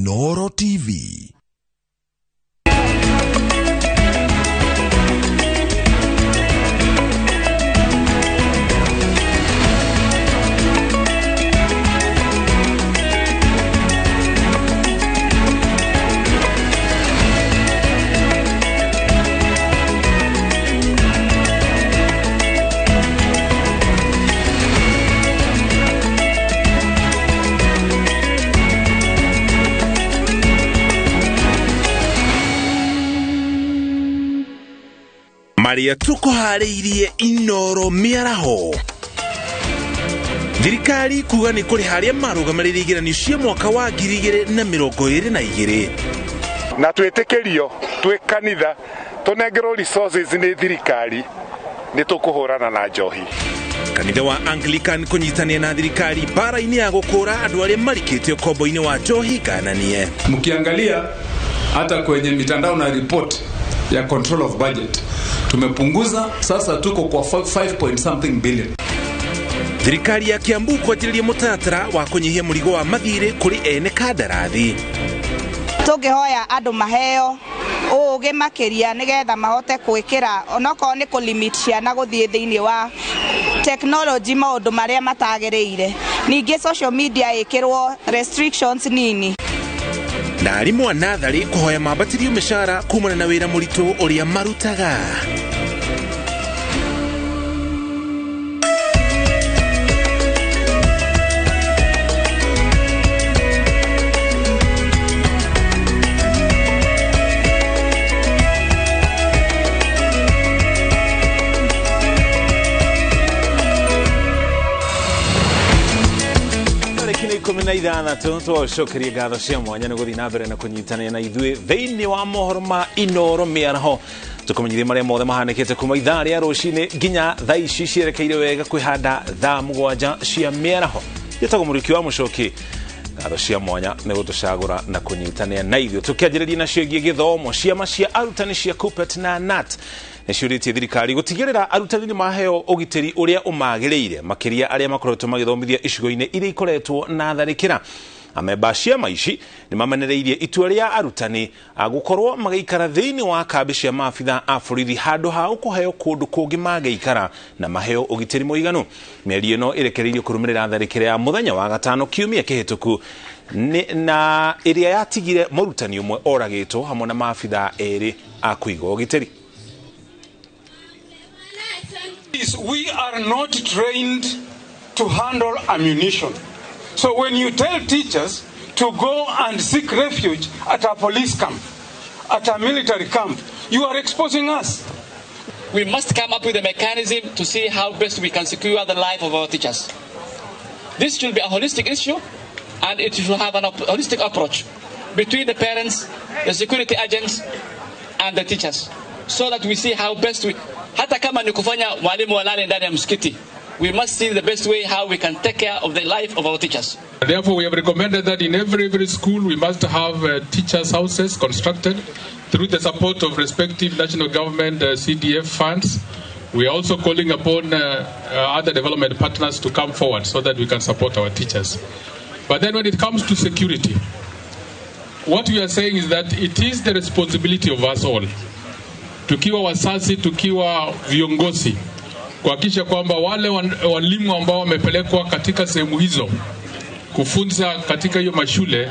Inoro TV. Marĩa tũkũharĩirie Inoro mĩaraho. Thirikari kuga nĩ kũrĩha arĩa marũgamĩrĩire igeranio cia mwaka wa 2022. Na twĩtĩkĩrio twĩ kanitha tũnengerwo resources nĩ thirikari nĩ tũkũhũrana na njohi. Kanitha wa Anglican kũnyitanĩra na thirikari mbara-inĩ ya gũkũra andũ arĩa marikĩtio kombo-inĩ wa njohi ngananie. Mkiangalia hata kwenye mitandao na report ya control of budget tumepunguza, sasa tuko kwa 5 point something billion. Thirikari ya Kiambu kwanjĩrĩria mũtaratara wa kũnyihia mũrigo wa mathirĩ kũrĩ ene kandarathi. Tũngĩhoya andũ maheo ũũgĩ makĩria nĩgetha mahote gwĩkĩra onokorwo nĩ kũ-limit ciana gũthiĩ thĩinĩ wa technology maũndũ marĩa matagĩrĩire. Ningĩ social media ĩkĩrwo restrictions nini. Na arimũ a natharĩ kũhoya mambatĩrio mĩcara kumana na wĩra mũritũ ũrĩa marutaga. 16 twacokerie ngatho cia mwanya nĩ gũthiĩ na mbere na kũnyitanĩra na ithuĩ thĩinĩ wa mohoro ma Inoro mĩaraho. Tũkũmenyithia marĩa mothe mahanĩkĩte kuma ithaa rĩa rũcinĩ nginya thaa ici cierekeire wega kwĩhanda thaa 7 cia mĩaraho. Njĩtagwo Mũrĩki wa Mũcoki. Ngatho cia mwanya nĩ gũtũcagũra na kũnyitanĩra na ithuĩ. Tũkĩanjĩrĩria na ciĩgiĩ gĩthomo, ciama cia arutani cia KUPPET na KNUT nĩciũrĩtie thirikari gũtigĩrĩra arutani nĩ maheo ũgitĩri ũrĩa ũmagĩrĩire, makĩria arĩa makoretwo magĩthomithia icigo-inĩ iria ikoretwo na tharĩkĩra. Amemba a ciama ici nĩ mamenereirie itua rĩa arutani a gũkorwo magĩikara thĩinĩ wa kambĩ cia maabitha a borithi handũ ha kũheo kũndũ kũngĩ mangĩikara na maheo ũgitĩri mũiganu. Mĩario ĩno ĩrekereirio kũrũmĩrĩra tharĩkĩra ya mũthenya wa gatano kiumia kĩhĩtũku na ĩrĩa yatigire mũrutani ũmwe oragĩtwo hamwe na maabitha erĩ a kũiga ũgitĩri. We are not trained to handle ammunition. So when you tell teachers to go and seek refuge at a police camp, at a military camp, you are exposing us. We must come up with a mechanism to see how best we can secure the life of our teachers. This should be a holistic issue, and it should have a holistic approach between the parents, the security agents, and the teachers, so that we see how best we... Hata kama ni kufanya walimu walale ndani ya msikiti, we must see the best way how we can take care of the life of our teachers. Therefore, we have recommended that in every school we must have teachers' houses constructed through the support of respective national government CDF funds. We are also calling upon other development partners to come forward so that we can support our teachers. But then when it comes to security, what we are saying is that it is the responsibility of us all, tukiwa wazazi, tukiwa viongozi, kuhakikisha kwamba wale walimu ambao wamepelekwa katika sehemu hizo kufunza katika hiyo mashule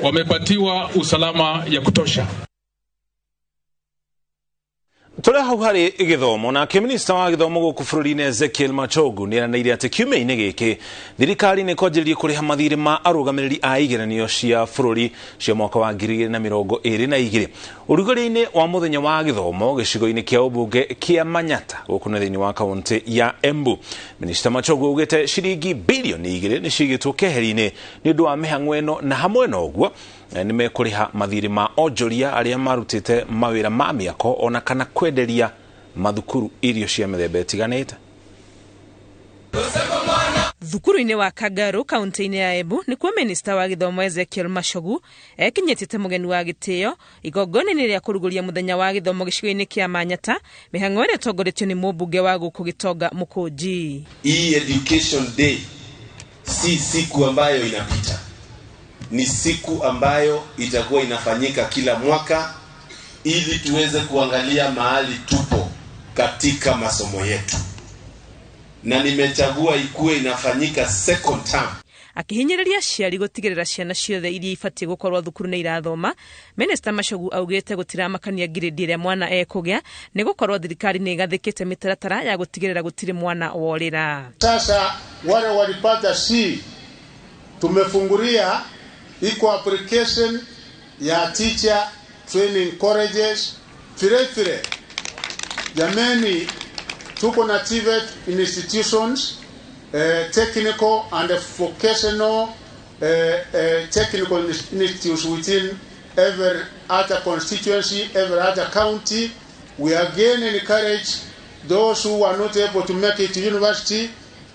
wamepatiwa usalama ya kutosha. Tũrĩ hau harĩ gĩthomo, nake minista wa gĩthomo gũkũ bũrũri-inĩ Ezekiel Machogu nĩeranĩire atĩ kiumia-inĩ gĩkĩ thirikari nĩ ĩkwanjĩrĩria kũrĩha mathirĩ ma arũgamĩrĩri a igeranio cia bũrũri cia mwaka wa 2022. Ũrugũria-inĩ wa mũthenya wa gĩthomo gĩcigo-inĩ kĩa ũmbunge kĩa Manyata gũkũ nĩ thĩinĩ wa kaũntĩ ya Embu, Minista Machogu augĩte ciringi bilioni 2 nĩ cigĩtwo keheri-inĩ nĩ ũndũ wa mĩhang'o ĩno, na hamwe na ũguo nĩ mekũrĩha mathirĩ ma onjoria arĩa marutĩte mawĩra ma mĩako ona kana kwenderia mathukuru irio cia mĩthemba ĩtiganĩte. Thukuru-inĩ wa Kangaru kaunti-inĩ ya Embu nĩkuo minista wa gĩthomo Ezekiel Machogu ekinyĩtĩte mũgeni wa gĩtĩo igongona-inĩ rĩa kũrugũria mũthenya wa gĩthomo gĩcigo-inĩ kĩa Manyata, mĩhang'o ĩrĩa ĩtongoretio nĩ mũmbunge wa gũkũ Gĩtonga Mũkũnji. Hii Education Day si siku ambayo inapita. Ni siku ambayo itakuwa inafanyika kila mwaka ili tuweze kuangalia mahali tupo katika masomo yetu, na nimechagua ikuwe inafanyika second term. Akihinyĩrĩria aciari gũtigĩrĩra ciana ciothe iria ibatiĩ gũkorwo thukuru nĩ irathoma, Minista Machogu augĩte gũtiramakania ngirĩndi ĩrĩa mwana ekũgĩa nĩ gũkorwo thirikari nĩ ĩgathĩkĩte mĩtaratara ya gũtigĩrĩra gũtirĩ mwana worĩra. Sasa wale walipata C tumefungulia iko application ya teacher training colleges vile vile. Jameni, tuko na TVET institutions, technical and vocational technical institutes within every other constituency, every other county. We again encourage those who are not able to make it to university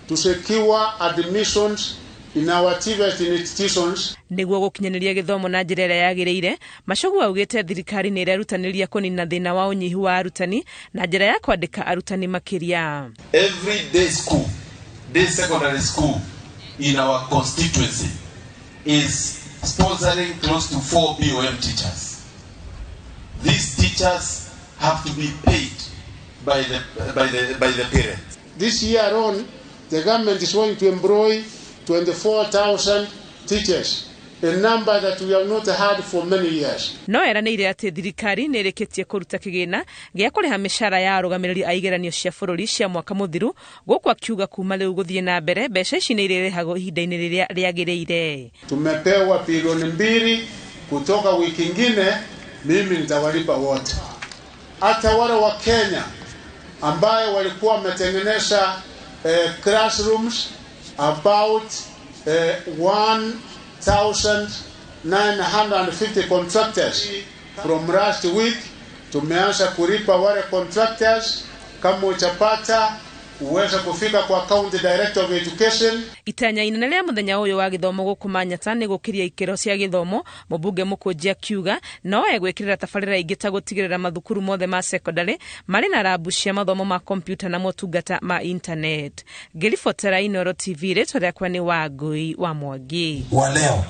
to secure admissions in our TVET institutions. Nĩguo gũkinyanĩria gĩthomo na njĩra ĩrĩa yagĩrĩire, Machogu augĩte thirikari nĩ ĩrerutanĩria kũnina thĩna wa ũnyihu wa arutani na njĩra ya kwandĩka arutani makĩria. Every day school, day secondary school in our constituency is sponsoring close to 4 BOM teachers. These teachers have to be paid by the parents. This year alone, the government is going to employ 24,000 teachers, a number that we have not had for many years. No eranĩire atĩ thirikari nĩ ĩrĩkĩtie kũruta kĩgĩna gĩa kũrĩha mĩcara ya arũgamĩrĩri a igeranio cia bũrũri cia mwaka mũthiru, gũkũ akiuga kuma rĩu gũthiĩ na mbere mbeca ici nĩ irĩrĩhagwo ihinda-inĩ rĩrĩa rĩagĩrĩire. Tumepewa bilioni 2 kutoka wiki ingine, mimi nitawalipa wote, hata wale wa Kenya ambaye walikuwa wametengeneza classrooms about 1,950 contractors from last week. Tumeanza kulipa wale contractors. Kama utapata uweze kufika kwa County Director of Education. Itanya inene rĩa mũthenya ũyũ wa gĩthomo gũkũ Manyata nĩ gũkĩria ikĩro cia gĩthomo, mũmbunge Mũkũnji akiuga no egwĩkĩrĩra tabarĩra ingĩ ta gũtigĩrĩra mathukuru mothe ma secondary marĩ na rabu cia mathomo ma kompiuta na motungata ma internet. Ngĩribotera Inooro TV, rĩtwa rĩakwa nĩ Wangũi wa Mwangi. Wa leo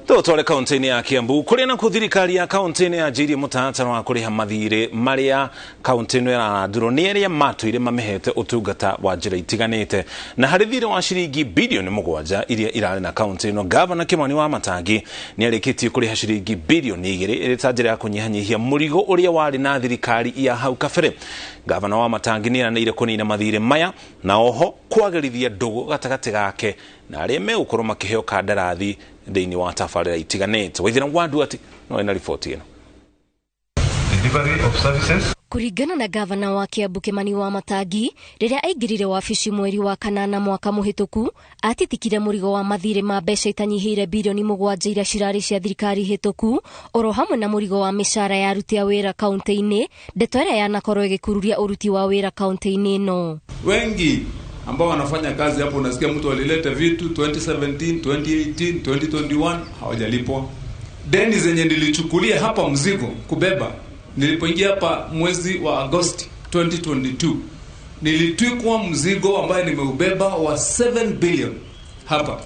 Tũtware kaunti-inĩ ya Kiambu kũrĩa nakuo thirikari ya kaunti-inĩ yanjirie mũtaratara wa kũrĩha mathirĩ marĩa kaunti ĩno ĩrarandũrwo nĩ arĩa matũire mamĩhete ũtungata wa njĩra itiganĩte, na harĩ thirĩ wa ciringi bilioni 7 iria irarĩ na kaunti ĩno, Gavana Kimani wa Matangi nĩ arĩkĩtie kũrĩha ciringi bilioni 2 ĩrĩ ta njĩra ya kũnyihanyihia mũrigo ũrĩa warĩ na thirikari ya hau kabere. Gavana wa Matangi nĩ eranĩire kũnina mathirĩ maya na oho kwagĩrithia ndũgũ gatagatĩ gake na arĩa megũkorwo makĩheo kandarathi thĩinĩ wa tabarĩra itiganĩte. Waithĩra wa Nduati no ena riboti ĩno. Delivery of services. Kũringana na gavana wa Kiambu Kimani wa Matangi, rĩrĩa aingĩrire wabici mweri wa kanana mwaka mũhĩtũku, atitikire mũrigo wa mathirĩ ma mbeca itanyihĩire bilioni 7 iria cirarĩ cia thirikari hĩtũku, oro hamwe na mũrigo wa mĩcara ya aruti a wĩra kaunti-inĩ, ndeto ĩrĩa yanakorwo ĩgĩkururia ũruti wa wĩra kaunti-inĩ ĩno. Wengi ambao wanafanya kazi hapo, unasikia mtu alileta vitu 2017, 2018, 2021 hawajalipwa. Deni zenye nilichukulia hapa mzigo kubeba nilipoingia hapa mwezi wa Agosti 2022, nilitwikwa mzigo ambaye nimeubeba wa 7 billion hapa.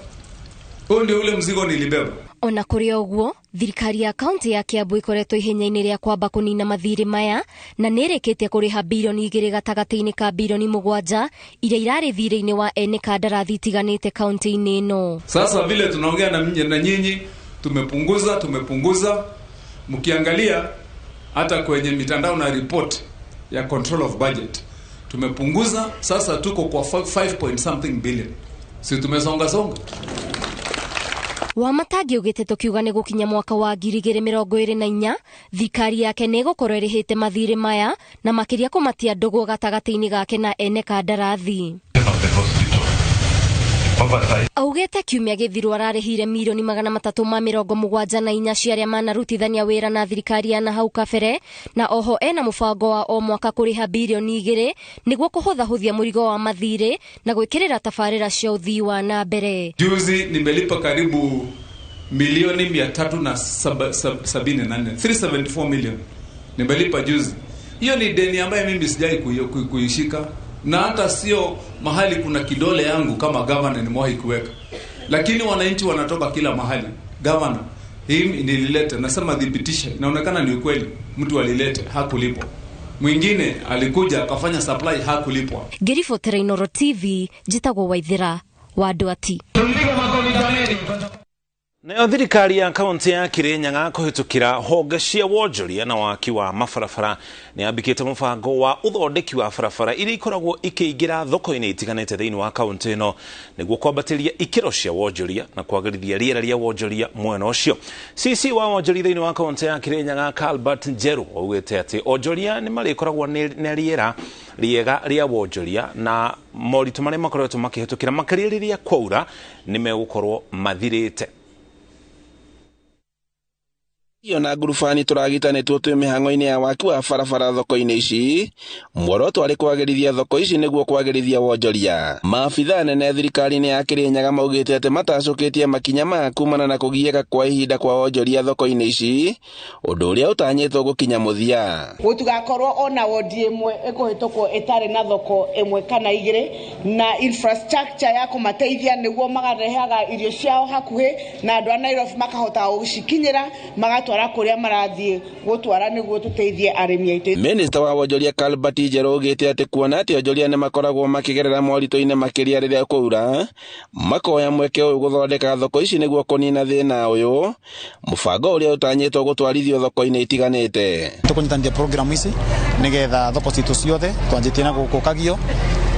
Huo ndio ule mzigo nilibeba. Ona kũrĩ ũguo, thirikari ya kaunti ya Kiambu ĩkoretwo ihenya-inĩ rĩa kwamba kũnina mathirĩ maya na nĩ ĩrĩkĩtie kũrĩha bilioni 2 gatagatĩ-inĩ ka bilioni 7 iria irarĩ thirĩ-inĩ wa ene kandarathi itiganĩte kaunti-inĩ ĩno. Sasa vile tunaongea na nyinyi, tumepunguza. Mkiangalia hata kwenye mitandao na report ya control of budget tumepunguza, sasa tuko kwa 5 point something billion. Si tumesonga songa. Wamatangi ugite tukiuga nĩ gũkinya mwaka wa 2024 thirikari yake nĩ ĩgũkorwo ĩrĩhĩte mathirĩ maya na makĩria kũmatia ndũgũ gatagatĩ-inĩ gake na ene kandarathi. Augĩte kiumia gĩthiru ararĩhire mirioni 374 cia arĩa manarutithania wĩra na thirikari ya na hau kabere, na oho ena mũbango wa o mwaka kũrĩha bilioni 2 nĩguo kũhũthahũthia mũrigo wa mathirĩ na gwĩkĩrĩra tabarĩra cia ũthii wa na mbere. Juzi nimelipa karibu milioni 374, 374 million nimelipa juzi. Hiyo ni deni ambayo mimi sijai kuishika, na hata sio mahali kuna kidole yangu kama governor nimewahi kuweka. Lakini wananchi wanatoka kila mahali. Governor, hii nilileta, nasema thibitisha, inaonekana ni ukweli, mtu alileta hakulipwa. Mwingine alikuja akafanya supply hakulipwa. Ngĩribotera Inooro TV njĩtagwo Waithĩra wa Ndwati. Nayo thirikari ya kaunti ya Kirinyaga kũhĩtũkĩra honge cia wonjoria na waki wa mabarabara nĩ yambĩkĩte mũbango wa ũthondeki wa barabara iria ikoragwo ikĩingĩra thoko-inĩ itiganĩte thĩinĩ wa kaunti ĩno nĩguo kwambatĩria ikĩro cia wonjoria na kwagĩrithia rĩera rĩa wonjoria mwena ũcio. CC wa wonjoria thĩinĩ wa kaunti ya Kirinyaga Calbert Njeru augĩte atĩ onjoria nĩ marĩkoragwo na rĩera rĩega rĩa wonjoria na moritũ marĩa makoretwo makĩhĩtũkĩra makĩria rĩrĩa kwaura nĩ megũkorwo mathirĩte. Iyo na ngurubani tũragitanĩtwo twĩ mĩhang'o-inĩ ya waki wa barabara thoko-inĩ ici, muoroto arĩ kwagĩrithia thoko ici nĩguo kwagĩrithia wonjoria. Maabithaa anene thirikari-inĩ ya Kirinyaga maugĩte atĩ matacũkĩtie makinya maya kumana na kũgiĩka kwa ihinda kwa wonjoria thoko-inĩ ici, ũndũ ũrĩa ũtanyĩtwo gũkinya mũthia. Gũtigakorwo ona wodi ĩmwe ĩkũhĩtũkwo ĩtarĩ na thoko ĩmwe kana igĩrĩ, na infrastructure ya kũmateithia nĩguo makarehaga irio ciao hakuhĩ na andũ a Nairobi makahota gũcikinyĩra magatwara kuria marathie gutwara niguo tuteithie arimi aitu. Minister wa wonjoria Calbert Njeru augĩte atĩ kuona atĩ onjoria nĩ makoragwo makĩgerera moritũ-inĩ makĩria rĩrĩa kwaura, makoya mweke ũyũ gũthondeka thoko ici nĩguo kũnina thĩna ũyũ, mũbango ũrĩa ũtanyĩtwo gũtwarithio thoko-inĩ itiganĩte. Tũkũnyitanithia program ici nĩgetha thoko citũ ciothe twanjĩtie na gũkũ Kagio,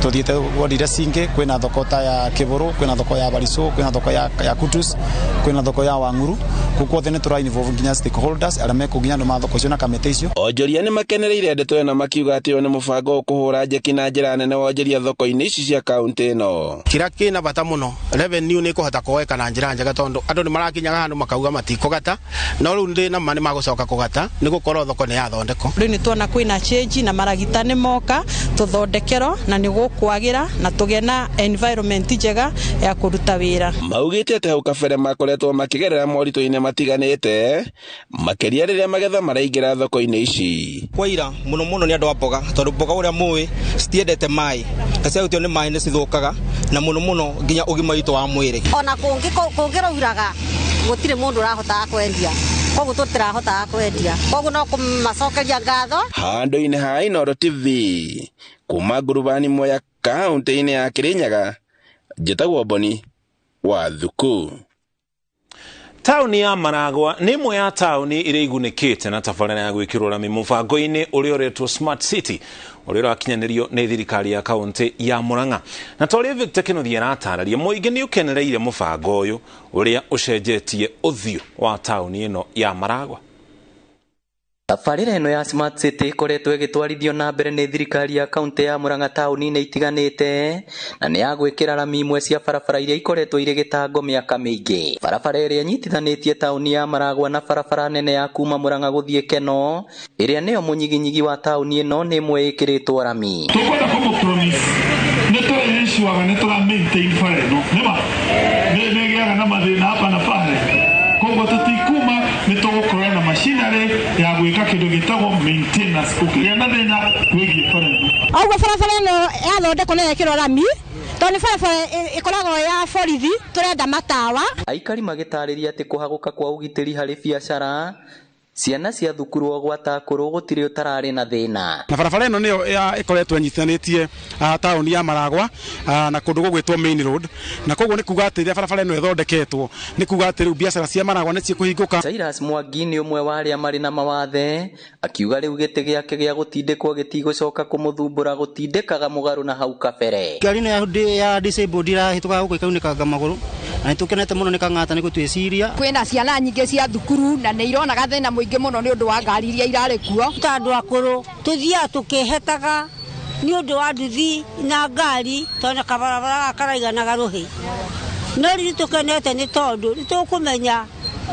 tuthiĩte wodi iria cingĩ, kwĩna thoko ta ya Kĩbũrũ, kwĩna thoko ya Barisũ, kwĩna thoko ya Kutus, kwĩna thoko ya Wang'uru. Kũu guothe nĩ tũra involve nginya stakeholders arĩa mekũ nginya andũ ma thoko icio na kamĩtĩ icio. Onjoria nĩ makenereire ndeto ĩno makiuga atĩ ũyũ nĩ mũbango ũkũhũra njeki na njĩra nene wonjoria thoko-inĩ ici cia kaunti ĩno. Kĩrĩa kĩna bata mũno, revenue nĩ ĩkũhota kuoeka na njĩra njega tondũ andũ nĩ marakinyaga handũ makauga matikũgata, no rĩu ndĩ na ma nĩ magũcoka kũgata nĩ gũkorwo thoko nĩ yathondekwo. Rĩu nĩ tuona kwĩna change na maragita nĩ moka tũthondekerwo na nĩ gũkwagĩra na tũgĩe na environment njega ya kũruta wĩra. Maugĩte atĩ hau kabere makoretwo makĩgerera moritũ-inĩ matiganĩte makĩria rĩrĩa magetha maraingĩra thoko-inĩ ici. Kwaira mũno mũno nĩ andũ a mboga tondũ mboga ũrĩa mũĩ citiendete maĩ na ciahutio nĩ maĩ nĩ cithũkaga na mũno mũno nginya ũgima witũ wa mwĩrĩ. Ona kũngĩrauraga gũtirĩ mũndũ ũrahotaga kwendia, koguo tũtirahotaga kwendia, koguo no kũmacokeria ngatho. Handũ-inĩ ha Inooro TV kuma ngurubani Mwea kaunti-inĩ ya Kirinyaga, njĩtagwo Boni wa Thuku. Taũni ya Maragwa nĩ ĩmwe ya taũni iria igunĩkĩte na tabarĩra ya gwĩkĩrwo rami mũbango-inĩ ũrĩa ũretwo Smart City ũrĩa ũrakinyanĩrio nĩ thirikari ya kaunti ya Murang'a. Na ta ũrĩa Victor Kĩnuthia aratararia, mũingĩ nĩ ũkenereire mũbango ũyũ ũrĩa ũcenjetie ũthiũ wa taũni ĩno ya Maragwa. Tabarĩra ĩno ya Smart City ĩkoretwo ĩgĩtwarithio na mbere nĩ thirikari ya kaunti ya Murang'a taũni-inĩ itiganĩte na nĩ ya gwĩkĩra rami imwe cia barabara iria ikoretwo irĩ gĩtango mĩaka mĩingĩ. Barabara ĩrĩa ĩnyitithanĩtie taũni ya Maragwa na barabara nene ya kuma Murang'a gũthiĩ Keno ĩrĩa nĩyo mũnyiginyigi wa taũni ĩno nĩ ĩmwe ĩkĩrĩtwo rami. Tũkwenda kũmũ-promise nĩ tũrĩicũaga nĩ tũra maintain bara ĩno nĩma nĩ ĩgĩaga na mathĩna hapa na pale, koguo tũtikuma nĩ tũgũkorwo na machinery ya gwĩka kĩndũ gĩtagwo maintenance ũkĩgĩa na thĩna wĩgiĩ bara ĩno. Ũguo barabara ĩno yathondekwo na yekĩrwo rami tondũ nĩ barabara ĩkoragwo ya borithi, tũrenda matawa. Aikari magĩtarĩria atĩ kũhagũka kwa ũgitĩri harĩ biacara, ciana cia thukuru o gwata akũrũ gũtirĩ ũtararĩ na thĩna. Na barabara ĩno nĩyo ĩkoretwo ĩnyitithanĩtie taũni ya Maragwa na kũndũ gũgwĩtwo Main Road, na koguo nĩ kuga atĩ rĩrĩa barabara ĩno ĩthondeketwo nĩ kuga atĩ rĩu biacara cia Maragwa nĩ cikũhingũka. Cyrus Mwangi nĩ ũmwe wa arĩa marĩ na mawathe, akiuga rĩu gĩtĩ gĩake gĩa gũtindĩkwo gĩtigũcoka kũmũthumbũra gũtindĩkaga mũgarũ na hau kabere. Ngari ĩno ya disabled ĩrahĩtũkaga gũkũ ĩkaunĩkanga magũrũ na nĩtũkenete mũno nĩ Kang'ata nĩ gũtwĩciria. Kwĩna ciana nyingĩ cia thukuru na nĩ ironaga thĩna mũingĩ mũno nĩ ũndũ wa ngari iria irarĩ kuo. Ta andũ akũrũ tũthiaga tũkĩhetaga nĩ ũndũ wa nduthi na ngari tondũ kabarabara gaka karaiganaga rũhĩ, no rĩu tũkenete nĩ tondũ nĩ tũkũmenya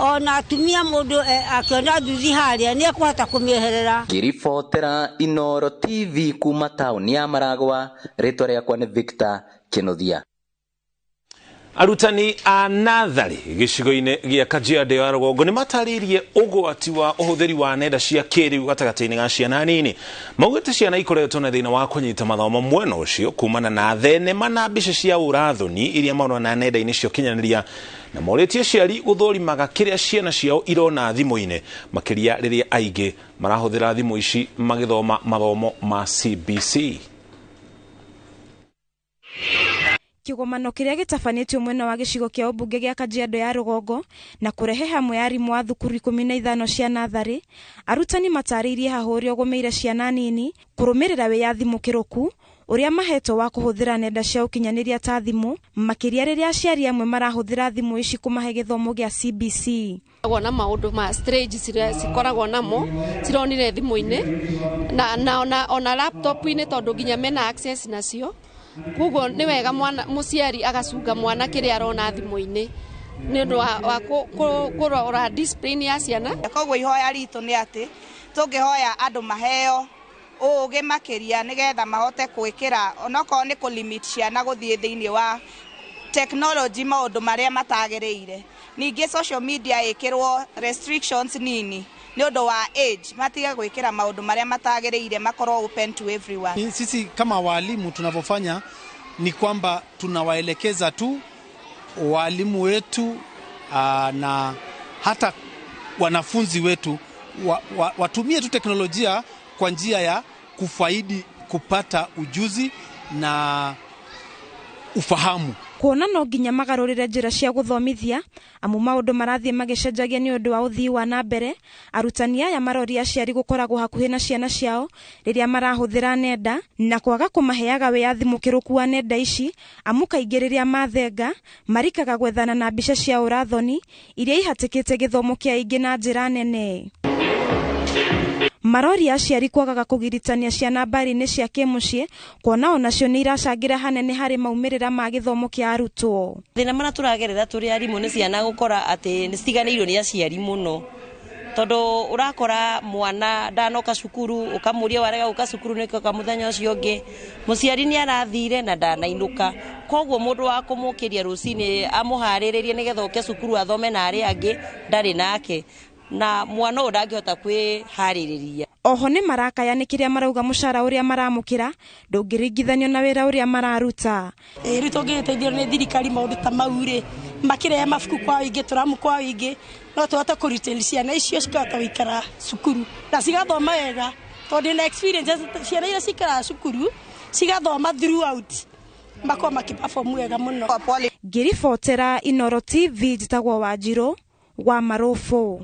ona atumia mũndũ akĩona nduthi harĩa nĩ ekũhota kũmĩeherera. Ngĩribotera Inooro TV kuma taũni ya Maragwa, rĩtwa rĩakwa nĩ Victor Kĩnuthia. Arutani a natharĩ gĩcigo-inĩ gĩa Kajiado ya rũgongo nĩ matarĩirie ũgwati wa ũhũthĩri wa nenda cia kĩrĩu gatagatĩ-inĩ ga ciana nini. Maugĩte ciana ikoretwo na thĩna wa kũnyita mathomo mwena ũcio kumana na thenema na mbica cia ũrathoni iria marona nenda-inĩ cia ũkinyanĩria, na morĩtie aciari gũthũrimaga kĩrĩa ciana ciao irona thimũ-inĩ, makĩria rĩrĩa aingĩ marahũthĩra thimũ ici magĩthoma mathomo ma CBC. Kĩgomano kĩrĩa gĩtabanĩtio mwena wa gĩcigo kĩa ũmbunge gĩa Kajiado ya rũgongo na kũrehe hamwe arimũ a thukuru 15 cia natharĩ, arutani matarĩirie haha ũrĩa ũgũmĩire ciana nini kũrũmĩrĩra wĩyathi mũkĩrũku ũrĩa mahetwo wa kũhũthĩra nenda cia ũkinyanĩria ta thimũ, makĩria rĩrĩa aciari amwe marahũthĩra thimũ ici kũmahe gĩthomo gĩa CBC. Koragwo na maũndũ ma strange cikoragwo namo cironire thimũ-inĩ na ona laptop-inĩ tondũ nginya mena access nacio. Koguo nĩ wega mwana mũciari agacunga mwana kĩrĩa arona thimũ-inĩ nĩ ũndũ wa kũrora discipline ya ciana. Koguo ihoya ritũ nĩ atĩ tũngĩhoya andũ maheo ũũgĩ makĩria nĩgetha mahote gwĩkĩra onokorwo nĩ kũ limit ciana gũthiĩ thĩinĩ wa technology maũndũ marĩa matagĩrĩire. Ningĩ social media ĩkĩrwo restrictions nini nĩ ũndũ wa age, matige gwĩkĩra maũndũ marĩa matagĩrĩire, makorwo open to everyone. Sisi kama walimu tunavyofanya ni kwamba tunawaelekeza tu walimu wetu na hata wanafunzi wetu watumie tu teknolojia kwa njia ya kufaidi kupata ujuzi na ufahamu. Kuona no nginya magarũrĩre njĩra cia gũthomithia amu maũndũ marathiĩ magĩcenjagia nĩ ũndũ wa ũthii wa na mbere, arutani aya maroria aciari gũkoragwo hakuhĩ na ciana ciao rĩrĩa marahũthĩra nenda na kwaga kũmaheaga wĩyathi mũkĩrũku wa nenda ici, amu kaingĩ rĩrĩa mathenga marikaga gwethana na mbica cia ũrathoni iria ihatĩkĩte gĩthomo kĩa aingĩ na njĩra nene. Maroria aciari kwagaga kũgiritania ciana mbari-inĩ cia kĩmũciĩ kuona onacio nĩ iracangĩra hanene harĩ maumĩrĩra ma gĩthomo kĩa arutwo. Thĩna mũrĩa tũragerera tũrĩ arimũ nĩ ciana gũkora atĩ nĩ citiganĩirio nĩ aciari mũno, tondũ ũrakora mwana ndanoka cukuru ũkamũria warega gũka cukuru nĩkĩ mũthenya ũcio ũngĩ, mũciari nĩ arathire na ndanainũka, koguo mũndũ wa kũmũkĩria rũcinĩ amũharĩrĩrie nĩgetha oke cukuru athome na arĩa angĩ ndarĩ nake, na mwana ũyũ ndangĩhota kwĩharĩrĩria. Oho nĩ marakaya nĩ kĩrĩa marauga mũcara ũrĩa maramũkĩra ndũngĩringithanio na wĩra ũrĩa mararuta. Rĩu tũngĩteithio nĩ thirikari maũndũ ta mau rĩ, makĩrehe mabuku kwa wĩingĩ, tũramu kwa wĩingĩ, no tũhote kũretain ciana icio cikahota gũikara cukuru na cigathoma wega, tondũ na experience ciana iria cikaraga cukuru cigathoma throughout makorwo makĩperform wega mũno. Ngĩribotera Inooro TV njĩtagwo Wanjirũ wa Marũbũ.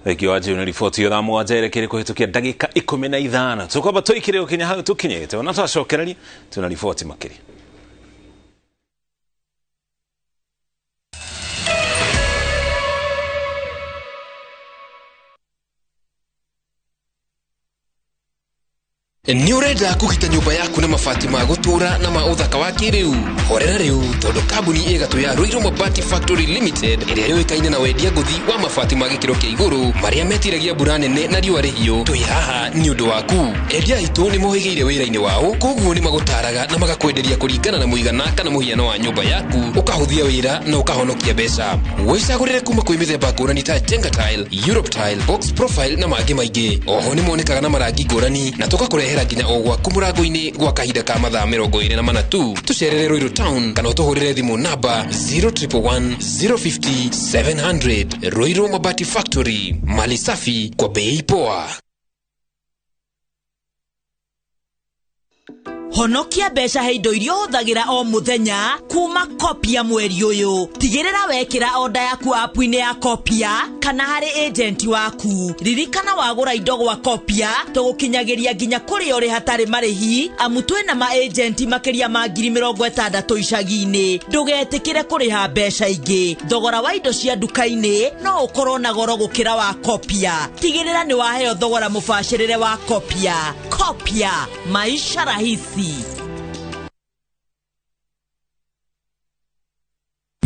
Thengio wa Njirũ nĩ riboti ĩyo thaa mũgwanja yerekeire kũhĩtũkia ndagĩka 15. Tũkwamba tũikire gũkinya hau tũkinyĩte, ona twacokereria twĩna riboti makĩria. Nĩ ũrenda kũgita nyũmba yaku na mabati ma gũtũũra na ma ũthaka wa kĩrĩu? Horera rĩu tondũ kambuni ĩgatũ ya Ruiru Mabati Factory Limited ĩrĩa yũĩkaine na wendia ngũthi wa mabati ma gĩkĩro kĩa igũrũ marĩa metiragia mbura nene na riũa rĩhiũ, twĩ haha nĩ ũndũ waku. Endia aitũ nĩ mohĩgĩire wĩra-inĩ wao, koguo nĩ magũtaraga na magakwenderia kũringana na mũigana kana mũhiano wa nyũmba yaku, ũkahũthia wĩra na ũkahonokia mbeca. Wĩcagũrĩre kuma kwĩ mĩthemba ngũrani ta Jenga Tile, Europe Tile, Box Profile na mangĩ maingĩ. Oho nĩ monekaga na marangi ngũrani na tũgakũrehera nginya o gwaku mũrango-inĩ gwa kahinda ka mathaa 24 tu. Tũcerere Ruiru Town kana ũtũhũrĩre thimũ namba 0111 050 700. Ruiru Mabati Factory, mali safi kwa bei poa. Honokia mbeca he indo iria ũhũthagĩra o mũthenya kuma Kopia mweri ũyũ. Tigĩrĩra wekĩra oda yaku app-inĩ ya Kopia kana harĩ agent waku. Ririkana wagũra indo gwa Kopia tũgũkinyagĩria nginya kũrĩa ũrĩ hatarĩ marĩhi, amu twĩna ma agent makĩria ma 60,000 icagi-inĩ. Ndũgetĩkĩre kũrĩha mbeca ingĩ. Thogora wa indo cia nduka-inĩ no ũkorwo na goro gũkĩra wa Kopia. Tigĩrĩra nĩ waheo thogora mũbacĩrĩre wa Kopia. Kopia, maisha rahisi.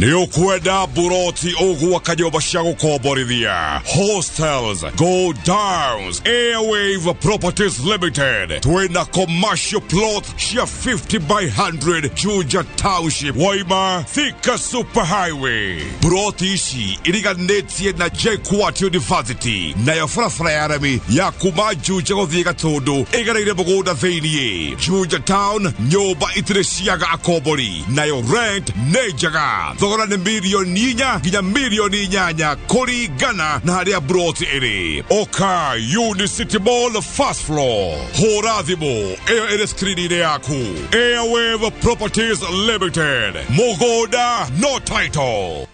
Nĩ ũkwenda buroti ũgwaka nyũmba cia gũkomborithia, hostels, go downs. Airwave Properties Limited twĩna commercial plot cia 50 by 100 Juja Township, Waima Thika Super Highway. Buroti ici iriganĩtie na JKUAT University, nayo barabara ya rami ya kuma Juja gũthiĩ Gatũndũ ĩgereire mũgũnda thĩiniĩ. Juja Town, nyũmba itirĩ ciaga akombori, nayo rent nĩ njega. Thogora nĩ mirioni 4 nginya mirioni 8 kũringana na harĩa broti ĩrĩ. Oka Unicity Mall, first floor. Hũra thimũ ĩyo ĩrĩ skrini-inĩ yaku. Airwave Properties Limited, mũgũnda no title.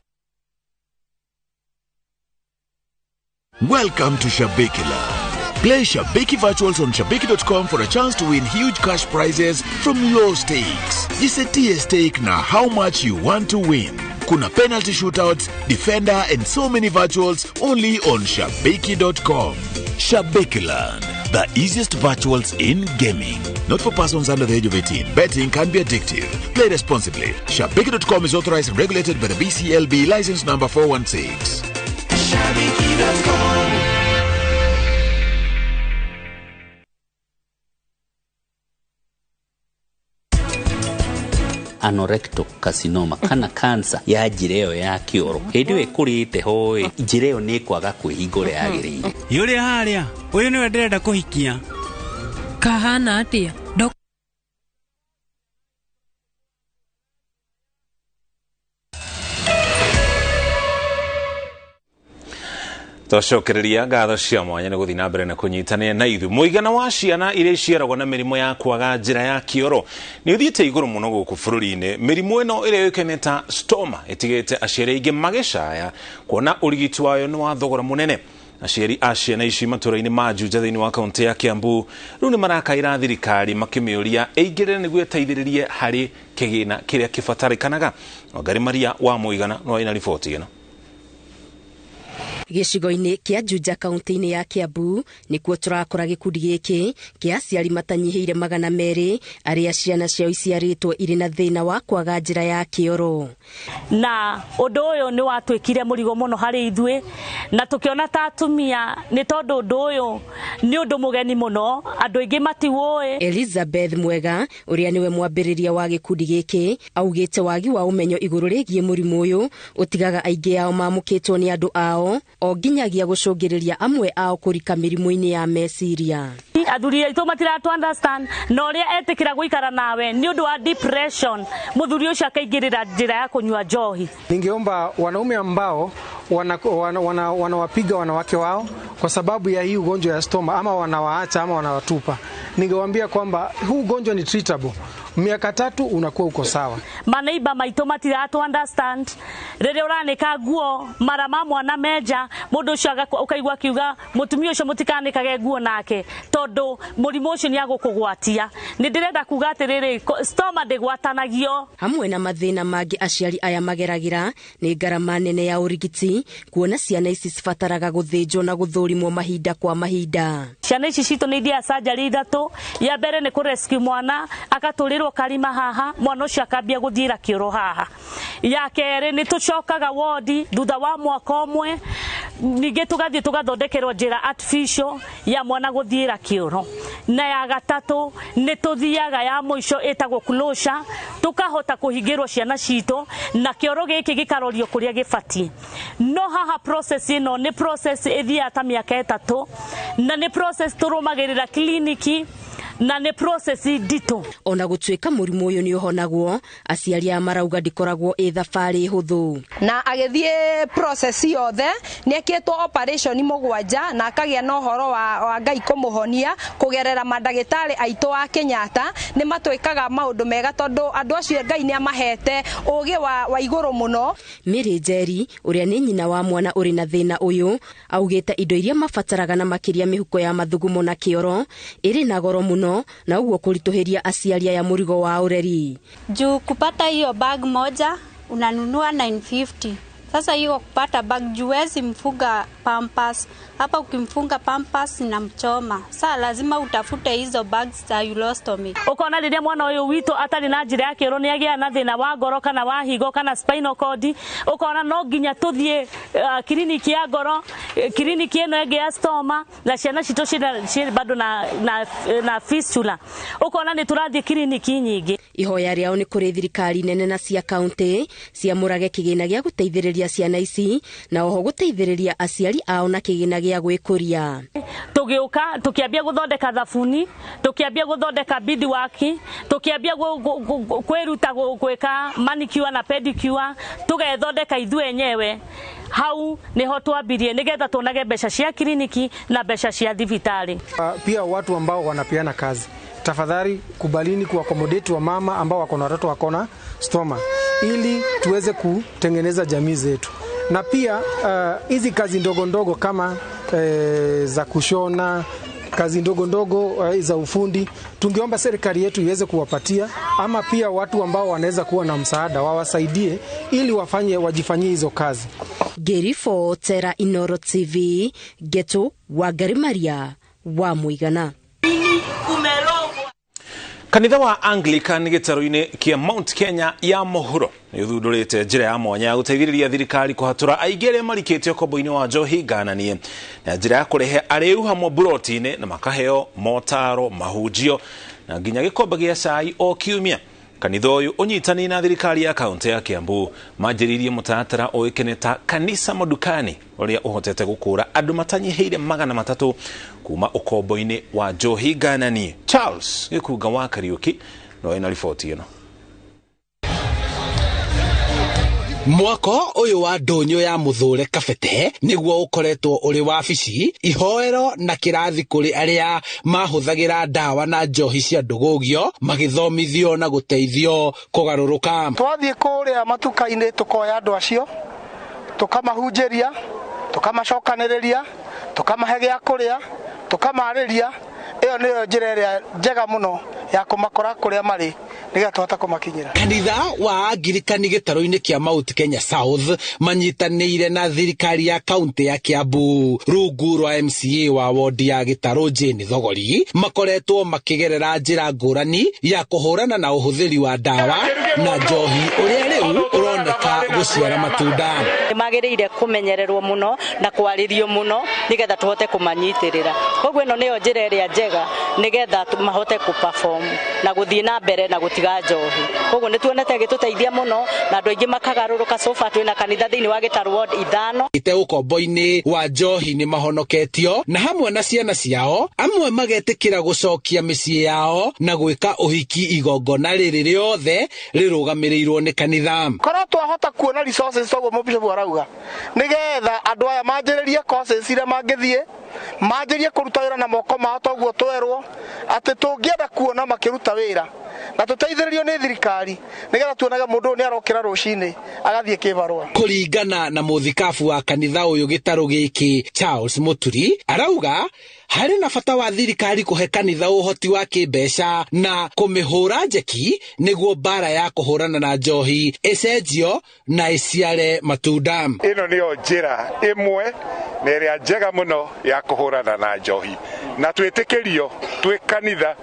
Welcome to Shabiki Land. Play Shabiki Virtuals on Shabiki.com for a chance to win huge cash prizes from low stakes. Jisetie stake na how much you want to win. Kuna penalty shootouts, defender, and so many virtuals only on Shabiki.com. Shabiki Land, the easiest virtuals in gaming. Not for persons under the age of 18. Betting can be addictive. Play responsibly. Shabiki.com is authorized and regulated by the BCLB, license number 416. Shabiki.com. Anorectal carcinoma kana cancer ya njĩra ĩyo ya kĩoro, hĩndĩ ĩyo ĩkũrĩte hoĩ, njĩra ĩyo nĩ ĩkwaga kwĩhinga ũrĩa yagĩrĩire. Yũrĩa harĩa ũyũ nĩwe ndĩrenda kũhikia. Kahana atĩa? Twacokereria ngatho cia mwanya nĩ gũthiĩ na mbere na kũnyitanĩra na ithuĩ. Mũigana wa ciana iria iciaragwo na mĩrimũ ya kwaga njĩra ya kĩoro nĩ ũthiĩte igũrũ mũno gũkũ bũrũri-inĩ. Mĩrimũ ĩno ĩrĩa yũĩkaine ta stoma ĩtigĩte aciari aingĩ magĩcaya kuona ũrigiti wayo nĩ wa thogora mũnene. Aciari a ciana ici matũra-inĩ ma Juja thĩinĩ wa kaũntĩ ya Kiambu rĩu nĩ marakaĩra thirikari makĩmĩũria ĩingĩrĩre nĩguo ĩteithĩrĩrie harĩ kĩgĩna kĩrĩa kĩbatarĩkanaga. Wangari Maria wa Mũigana no aina riboti ĩno. Gĩcigo-inĩ kĩa Juja kaunti-inĩ ya Kiambu nĩkuo tũrakora gĩkundi gĩkĩ kĩa aciari matanyihĩire 200 arĩa ciana ciao iciarĩtwo irĩ na thĩna wa kwaga njĩra ya kĩoro. Na ũndũ ũyũ nĩ watuĩkire mũrigo mũno harĩ ithuĩ, na tũkĩona ta atumia nĩ tondũ ũndũ ũyũ nĩ ũndũ mũgeni mũno, andũ aingĩ matiũĩ. Elizabeth Mwega ũrĩa nĩwe mwambĩrĩria wa gĩkundi gĩkĩ augĩte wagi wa ũmenyo igũrũ rĩgiĩ mũrimũ ũyũ ũtigaga aingĩ ao mamũkĩtwo nĩ andũ ao o nginyagia gũcũngĩrĩria amwe ao kũrika mĩrimũ-inĩ ya meciria. Athuri aitũ matiratu understand na ũrĩa etĩkĩra gũikara nawe nĩ ũndũ wa depression, mũthuri ũcio akaingĩrĩra njĩra ya kũnyua njohi. Ningeomba wanaume ambao wanawapiga wanawake wao kwa sababu ya hii ugonjwa ya stoma, ama wanawaacha ama wanawatupa, ningewaambia kwamba huu ugonjwa ni treatable. Miaka 3 unakuwa uko sawa. Maneiba maitũ matiratu understand rĩrĩa ũranĩka nguo mara ma mwana menja, mũndũ ũcio ũkaigua akiuga mũtumia ũcio mũtikanĩkage nguo nake tondũ mũrimũ ũcio nĩ agũkũgwatia. Nĩ ndĩrenda kuga atĩrĩrĩ, stoma ndĩgwatanagio. Hamwe na mathĩna mangĩ aciari aya mageragĩra nĩ ngarama nene ya ũrigiti, kuona ciana ici cibataraga gũthĩnjwo na gũthũrimwo mahinda kwa mahinda. Ciana ici citũ nĩ ithiaga surgery 3. Ya mbere nĩ kũ rescue mwana akatũrĩrwo karima haha, mwana ũcio akambia gũthiĩra kĩoro haha. Ya kerĩ nĩ tũcokaga wodi thutha wa mwaka ũmwe, ningĩ tũgathiĩ tũgathondekerwo njĩra artificial ya mwana gũthiĩra kĩoro. Na ya gatatũ nĩ tũthiaga ya mũico ĩtagwo closure, tũkahota kũhingĩrwo ciana citũ na kĩoro gĩkĩ gĩkarorio kũrĩa gĩbatiĩ. No haha process ĩno nĩ process ĩthiaga ta mĩaka 3, na nĩ process tũrũmagĩrĩra kliniki na nĩ process nditũ. Ona gũtuĩka mũrimũ ũyũ nĩ ũhonagwo, aciari aya marauga ndĩkoragwo ĩ thabarĩ hũthũ. Na agĩthiĩ process yothe nĩ ekĩtwo operation 7 na akagĩa na ũhoro wa Ngai kũmũhonia kũgerera mandagĩtarĩ aitũ a Kenyatta. Nĩ matwĩkaga maũndũ mega tondũ andũ acio Ngai nĩ amahete ũgĩ wa igũrũ mũno. Mary Njeri ũrĩa nĩ nyina wa mwana ũrĩ na thĩna ũyũ augĩte indo iria mabataraga na makĩria mĩhuko ya mathugumo na kĩoro ĩrĩ na goro mũno, na ũguo kũritũhĩria aciari aya mũrigo wa ũreri. Juu kupata hiyo bag moja unanunua 950 Sasa hiyo kupata bag juu huwezi mfunga Pampers. Hapa ukimfunga Pampers inamchoma. Sasa lazima utafute hizo bags za urostomy. Ukona riria mwana uyu witu atari na njira ya kioro ni agia na thina wa ngoro kana wa higo kana spinal cord, ukona no nginya tuthie kiriniki ya ngoro, kiriniki ino ĩngĩ ya stoma, na ciana citũ ciĩ bado na fistula. Ukona ni turathie kiriniki nyingĩ. Ihoya rĩao nĩ kũrĩ thirikari nene na cia kaunti ciamũrage kĩgĩna gĩa gũteithĩrĩria ciana ici na oho gũteithĩrĩria aciari ao na kĩgĩna gĩa gwĩkũria. Tũgĩũka tũkĩambia gũthondeka thabuni, tũkĩambia gũthondeka beadwork, tũkĩambia kwĩruta gwĩka manicure na pedicure, tũgethondeka ithuĩ enyewe. Hau niho twambirie nigetha tuonage mbeca cia kliniki na mbeca cia thibitarĩ. Pia watu ambao wanapeana kazi, tafadhali kubalini kuaccommodate wa mama ambao wako na watoto wako na stoma ili tuweze kutengeneza jamii zetu. Na pia hizi kazi ndogo ndogo kama za kushona, kazi ndogo ndogo za ufundi, tungeomba serikali yetu iweze kuwapatia, ama pia watu ambao wanaweza kuwa na msaada wawasaidie ili wajifanyie hizo kazi. Ngĩribotera Inoro TV, Geto wa Maria wa Muigana. Kanitha wa Anglican gĩtarũ-inĩ kĩa Mount Kenya ya mũhuro nĩ ũthundũrĩte njĩra ya mwanya ya gũteithĩrĩria thirikari kũhatũra aingĩ arĩa marikĩtio ũkombo-inĩ wa njohi ngananie na njĩra ya kũrehe arĩu hamwe buroti-inĩ na makaheo motaro, mahunjio na nginya gĩkombe gĩa cai o kiumia. Kanitha ũyũ ũnyitanĩire na thirikari ya kaunti ya Kiambu manjĩrĩirie mũtaratara ũĩkaine ta Kanisa Madukani ũrĩa ũhotete gũkũra andũ matanyihĩire 300 kuma ũkombo-inĩ wa njohi ngananie. Charles Gĩkunga wa Kariũki no ena riboti ĩno. Mwako ũyũ wa ndũnyũ ya Mũthũre Kabete nĩguo ũkoretwo ũrĩ wabici, ihoero na kĩrathi kũrĩ arĩa mahũthagĩra ndawa na njohi cia ndũgũgio magĩthomithio na gũteithio kũgarũrũka. Twathiĩ kũrĩa matuka-inĩ tũkoya andũ acio, tũkamahunjĩria, tũkamacokanĩrĩria, tũkamahe gĩa kũrĩa, tũkamarĩria. Ĩyo nĩyo njĩra ĩrĩa njega mũno ya kũmakora kũrĩa marĩ nĩgetha tũhote kũmakinyĩra. Kanitha wa Angirikani gĩtarũ-inĩ kĩa Mount Kenya South manyitanĩire na thirikari ya kaunti ya Kiambu rungu rwa MCA wa wodi ya gĩtarũ Jane Thogori makoretwo makĩgerera njĩra ngũrani ya kũhũrana na ũhũthĩri wa ndawa na njohi ũrĩa rĩu ũroneka gũciara matunda. Nĩmagĩrĩire kũmenyererwo mũno na kwarĩrio mũno nĩgetha tũhote kũmanyitĩrĩra. Koguo ĩno nĩyo njĩra ĩrĩa njega nĩgetha mahote kũ-perform na gũthiĩ na mbere na gũtiga njohi. Koguo nĩtuonete ĩgĩtũteithia mũno na andũ aingĩ makagarũrũka. So far twĩna kanitha thĩinĩ wa Gĩtarũ ward 5. Ite ũkombo-inĩ wa njohi nĩ mahonoketio na hamwe na ciana ciao, amwe magetĩkĩra gũcokia mĩciĩ yao na gwĩka ũhiki igongona rĩrĩ rĩothe rĩrũgamĩrĩirwo nĩ kanitha. Korwo twahota kuona resources toguo mũbishopu arauga nĩgetha andũ aya manjĩrĩrie courses iria mangĩthiĩ, manjĩrĩrie kũruta wĩra na moko mao toguo twerwo atĩ tũngĩenda kuona makĩruta wĩra na tũteithĩrĩrio nĩ thirikari nĩgetha tuonage mũndũ ũyũ nĩarokĩra rũcinĩ agathiĩ kĩbarũa. Kũringana na mũthikabu wa kanitha ũyũ gĩtarũ gĩkĩ Charles Mũturi arauga harĩ na bata wa thirikari kũhe kanitha ũhoti wa kĩmbeca na kũmĩhũra njeki nĩguo mbara ya kũhũrana na njohi ĩcenjio na ĩciare matunda. Ĩno nĩyo njĩra ĩmwe na ĩrĩa njega mũno ya kũhũrana na njohi, na twĩtĩkĩrio twĩ kanitha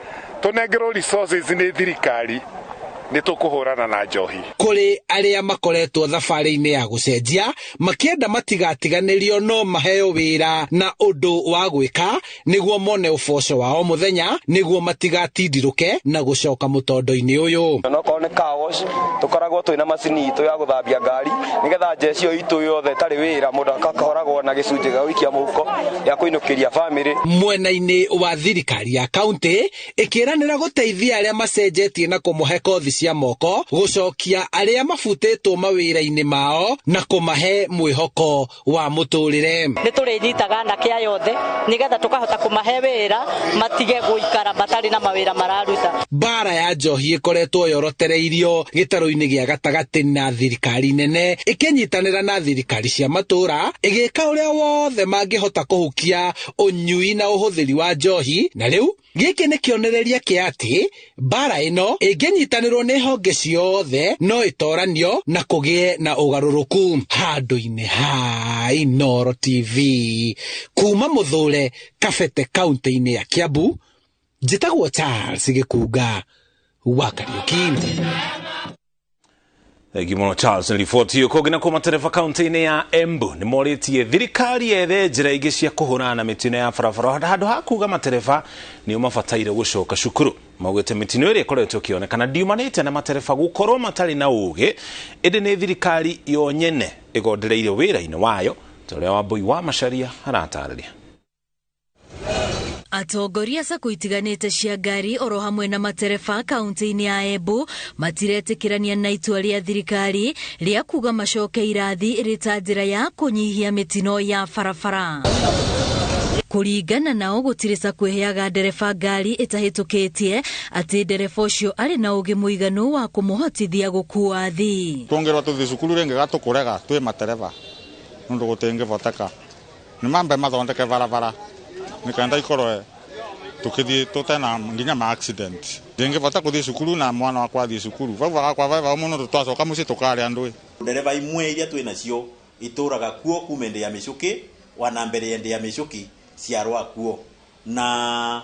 tũnengerwo resources nĩ thirikari nĩ tũkũhũrana na njohi. Kũrĩ arĩa makoretwo thabarĩ-inĩ ya gũcenjia makĩenda matigatiganĩrio no maheo wĩra na ũndũ wa gwĩka nĩguo mone ũboco wao mũthenya nĩguo matigatindirũke na gũcoka mũtondo-inĩ ũyũ. Onokorwo nĩ car wash tũkoragwo twĩna macini itũ ya gũthambia ngari nĩgetha njeci ĩyo itũ yothe ĩtarĩ wĩra mũndũ akakoragwo na gĩcunjĩ gĩa gũikia mũhuko gĩa kũinũkĩria bamĩrĩ. Mwena-inĩ wa thirikari ya kaunti ĩkĩranĩra gũteithia arĩa macenjetie na kũmũhe kothi cia moko, gũcokia arĩa mabutĩtwo mawĩra-inĩ mao na kũmahe mwĩhoko wa mũtũrĩre. Nĩ tũrĩnyitaga anake aya othe nĩgetha tũkahota kũmahe wĩra matige gũikara matarĩ na mawĩra mararuta. Mbara ya njohi ĩkoretwo yorotereirio gĩtarũ-inĩ gĩa gatagatĩ na thirikari nene ĩkĩnyitanĩra na thirikari cia matũra ĩgĩka ũrĩa wothe mangĩhota kũhukia ũnyui na ũhũthĩri wa njohi, na rĩu Gĩkĩ nĩ kĩonereria kĩa atĩ mbara ĩno ĩngĩnyitanĩrwo nĩ honge ciothe no ĩtoranio na kũgĩe na ũgarũrũku. Handũ-inĩ ha Inooro TV kuma Mũthũre, Kabete, kaunti-inĩ ya Kiambu, njĩtagwo Charles Gĩkunga wa Kariuki. Thengi mũno Charles nĩ riboti ĩyo. Kũngĩ nakuo matereba kaunti-inĩ ya Embu nĩ morĩtie thirikari yethe njĩra ingĩ cia kũhũrana na mĩtino ya barabara handũ ha kuga matereba nĩo mabataire gũcoka cukuru. Maugĩte mĩtino ĩrĩa ĩkoretwo ĩkĩonekana ndiumanĩte na matereba gũkorwo matarĩ na ũgĩ, ĩndĩ nĩ thirikari yo nyene ĩgondereire wĩra-inĩ wayo, ta ũrĩa Wambui wa Macharia aratarĩria. Atongoria sacco itiganĩte cia ngari oro hamwe na matereba kaunti-inĩ ya Embu matiretĩkĩrania na itua rĩa thirikari rĩa kuga macoke irathi ĩrĩ ta njĩra ya kũnyihia mĩtino ya barabara. Kũringana nao gũtirĩ sacco ĩheaga ndereba ngari ĩtahĩtũkĩtie atĩ ndereba ũcio arĩ na ũgĩ mũiganu wa kũmũhotithia gũkua thi. Twongerwa tũthiĩ cukuru rĩngĩ gatũkũrega twĩ matereba nũndũ gũtingĩvoteka nĩ mambe mathondeke barabara nikenda ikorwe tukithie tutena nginya ma accident ndingivota kuthie cukuru na mwana wakwa athie cukuru vau vagakwa vaiva muno twacoka mucii tukaria andu. Ndereba imwe iria twi nacio ituraga kuo kuma ende ya micuki wana mbere ende ya micuki ciarwa kuo na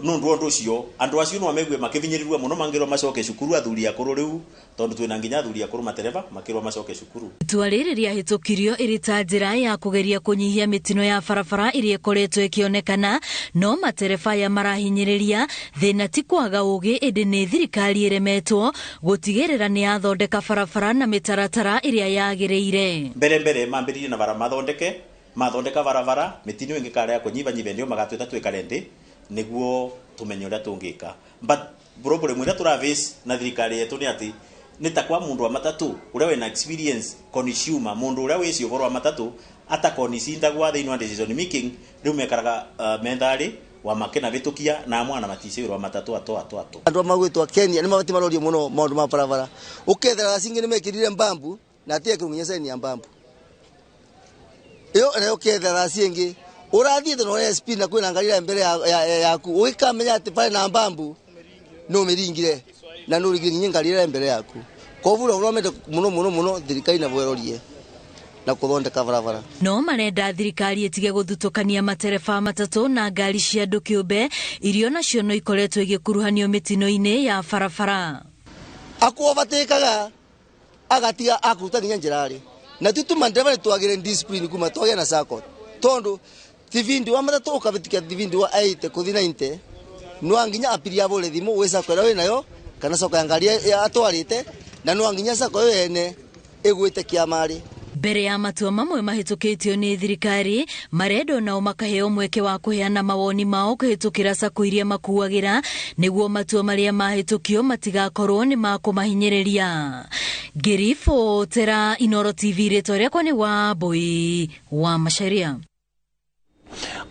nundu undu ucio andu acio no megue makivinyirirwa muno mangirwa macoke cukuru athuri akuru riu tondu twina nginya athuri akuru matereba makirwa macoke cukuru. Itua rĩrĩ rĩahĩtũkirio ĩrĩ ta njĩra ya kũgeria kũnyihia mĩtino ya barabara ĩrĩa ĩkoretwo ĩkĩonekana, no matereba aya marahinyĩrĩria thĩna ti kwaga ũgĩ ĩndĩ nĩ thirikari ĩremetwo gũtigĩrĩra nĩ yathondeka barabara na mĩtaratara ĩrĩa yagĩrĩire. Mbere mbere mambĩrĩrie na bara mathondeke mathondeka barabara mĩtino ĩngĩkara ya kũnyibanyiba ndio magatwĩta twĩkare nthĩ niguo tumenye uria tungika. But problem ira turavis na thirikari yetu ni ati ni ta kwa mundu wa matatu uria wina experience consumer mundu uria wicio uhoro wa matatu atakonicinda gwa thiini wa decision making riu mekaraga methari wa makena bitukia na mwana matice wa matatu ato ato ato. Andu magwitwa Kenya ni mabati marorio muno maundu ma barabara ukethera cingi ni mekirire mbambu na atie kirunginya saini ya mbambu iyo nayo ukethera cingi urathiite na SP na kwina ngari mbere yaku uikamenya ati pale na mbambu no miringire na no ringire ngari mbere yaku koguo uromete muno muno muno thirikari na bwerorie na kuthondeka barabara. No marenda thirikari ĩtige gũthutũkania matereba matatũ na ngari cia andũ kĩũmbe iria nacio no ikoretwo igĩkuruhanio mĩtino-inĩ ya barabara. Akuovatĩkaga agatiga akuruta nginya njĩra-rĩ na tutuma ndereba twagire discipline kuma twagĩa na sacco tondu tivindi wa matatu ukabitikia tivindi wa 8 kuthi 90 no nginya apiria bole thimu wi sacco ĩrĩa wĩnayo kana sacco ya ngari atwarĩte na no nginya sacco ĩyo ene ĩgwĩte kĩamarĩ. Mbere ya matua mamwe mahĩtũkĩtio nĩ thirikari marendwo nao makaheo mweke wa kũheana mawoni mao kũhĩtũkĩra sacco iria makuagĩra nĩguo matua marĩa mahĩtũkio matigakorwo nĩ makũmahinyĩrĩria. Ngĩribotera Inooro TV rĩtwa rĩakwa nĩ Wambui wa Macharia.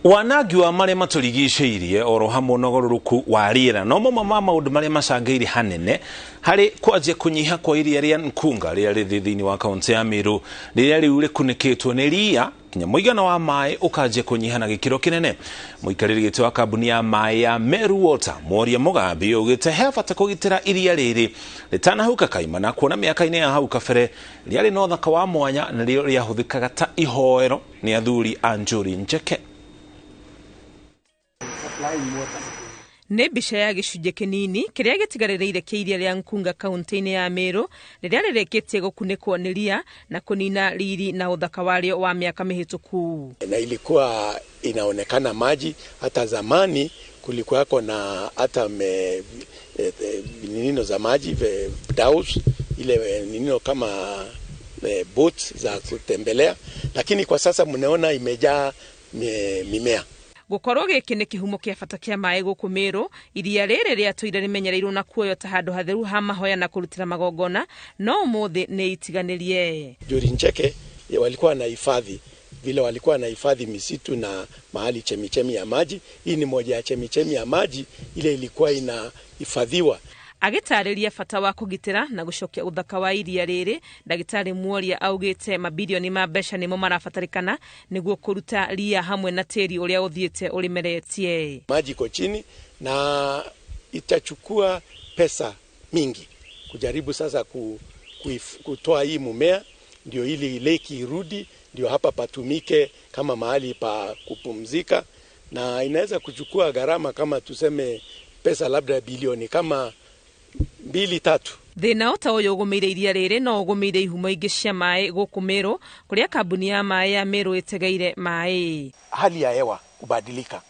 Wanagi wa marĩa matũrigicĩirie oro hamwe na ũgarũrũku wa rĩera no mamwe ma maũndũ marĩa macangĩire hanene harĩ kwanjia kũnyiha kwa iria rĩa Nkunga rĩrĩa rĩ thĩinĩ wa kaunti ya Meru rĩrĩa rĩu rĩkunĩkĩtwo nĩ ria nginya mũigana wa maĩ ũkanjia kũnyiha na gĩkĩro kĩnene. Mũikarĩri gĩtĩ wa kambuni ya maĩ ya Meru Water Mworia Mugambi augĩte he bata kũgitĩra iria rĩrĩ rĩtanahuka kaimana kuona mĩaka-inĩ ya hau kabere rĩarĩ na ũthaka wa mwanya na rĩo rĩahũthĩkaga ta ihoero nĩ athuri a Njuri Njeke. Nĩ mbica ya gĩcunjĩ kĩnini kĩrĩa gĩtigarĩrĩire kĩa iria rĩa Nkunga kaunti-inĩ ya Meru rĩrĩa rĩrĩkĩtie gũkunĩkwo nĩ ria na kũnina riri na ũthaka warĩo wa miaka mĩhĩtũku. Na ilikuwa inaonekana maji hata zamani kulikuwako na hata ninino za maji dhows ile ninino kama boats za kutembelea, lakini kwa sasa mnaona imejaa mimea. Gũkorwo gĩkĩ nĩ kĩhumo kĩa bata kĩa maĩ gũkũ Meru, iria rĩrĩ rĩatũire rĩmenyereirwo na kuoywo ta handũ hatheru ha mahoya na kũrutĩra magongona, no ũmũthĩ nĩ itiganĩrie. Njuri Njeke walikuwa na hifadhi vile walikuwa na hifadhi misitu na mahali chemichemi ya maji. Hii ni moja ya chemichemi ya maji ile ilikuwa inahifadhiwa. Agĩtarĩria bata wa kũgitĩra na gũcokia ũthaka wa iria rĩrĩ, ndagĩtarĩ Mworia augĩte mabirioni ma mbeca nĩmo marabatarĩkana nĩguo kũruta ria hamwe na tĩri ũrĩa ũthiĩte ũrĩmeretie. Maji iko chini na itachukua pesa mingi kujaribu sasa kutoa hii mumea ndio ili lake irudi, ndio hapa patumike kama mahali pa kupumzika, na inaweza kuchukua gharama kama tuseme pesa labda bilioni kama 2-3. Thĩna o ta ũyũ ũgũmĩire iria rĩrĩ no ũgũmĩire ihumo ingĩ cia maĩ gũkũ Meru, kũrĩa kambuni ya maĩ ya Meru ĩtegeire maĩ. Hali ya hewa kubadilika,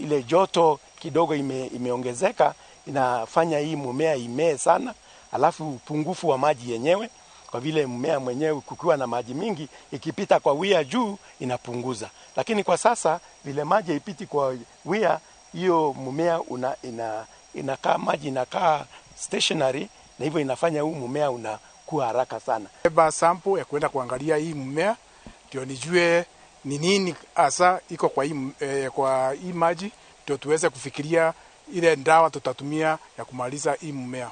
ile joto kidogo imeongezeka, inafanya hii mumea imee sana, alafu upungufu wa maji yenyewe, kwa vile mmea mwenyewe kukiwa na maji mingi ikipita kwa wia juu inapunguza. Lakini kwa sasa vile maji ipiti kwa wia, hiyo mmea inakaa maji inakaa stationary, na hivyo inafanya huu mmea unakuwa haraka sana. Beba sample ya kwenda kuangalia hii mmea ndio nijue ni nini hasa iko kwa hii maji, ndio tuweze kufikiria ile ndawa tutatumia ya kumaliza hii mmea.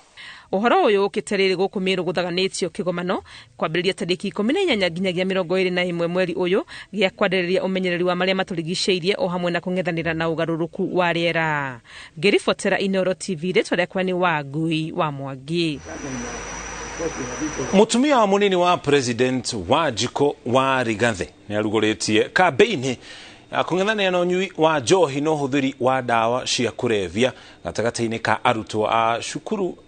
Ũhoro ũyũ ũkĩte rĩrĩ gũkũ Meru gũthaganĩtio kĩgomano kwambĩrĩria tarĩki 18 nginyagia 21 mweri ũyũ gĩa kwarĩrĩria ũmenyereri wa marĩa matũrigicĩirie o hamwe na kũng'ethanĩra na ũgarũrũku wa rĩera. Ngĩribotera Inooro TV, rĩtwa rĩakwa nĩ Wangui wa Mwangi. Mũtumia wa mũnini wa President Wanjikũ wa Rigathĩ nĩarugũrĩtie kambĩini kũng'ethanĩra na ũnyui wa njohi na ũhũthĩri wa ndawa cia kũrebia gatagatĩ-inĩ ka arutwo a cukuru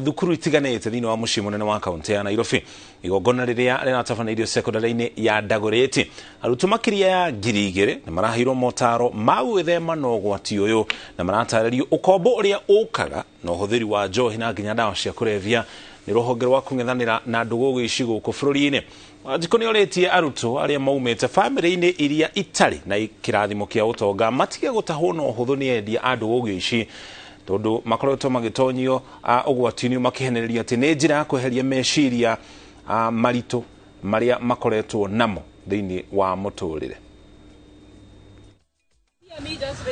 thukuru itiganĩte thĩinĩ wa mũciĩ mũnene wa kaũntĩ ya Nairobi. Igongona rĩrĩa rĩratabanĩirio sekondarĩ-inĩ ya Dagoretti, arutwo makĩria ya 2,000 nĩ maraheirwo motaro ma gwĩthema na ũgwati ũyũ na maratarĩrio ũkombo ũrĩa ũkaga na ũhũthĩri wa njohi na nginya ndawa cia kũrebia nĩ rũhonge rwa kũng'ethanĩra na ndũgũ gĩcigo gũkũ bũrũri-inĩ. Wanjikũ nĩorĩtie arutwo arĩa maumĩte bamĩrĩ-inĩ iria itarĩ na kĩrathimo kĩa ũtonga matige gũtahwo na ũhũthũ nĩ endia a ndũgũ ici, tondũ makoretwo magĩtonyio ũgwati-inĩ makĩhenereria atĩ nĩ njĩra ya kweheria meciria maritũ marĩa makoretwo namo thĩinĩ wa mũtũrĩre.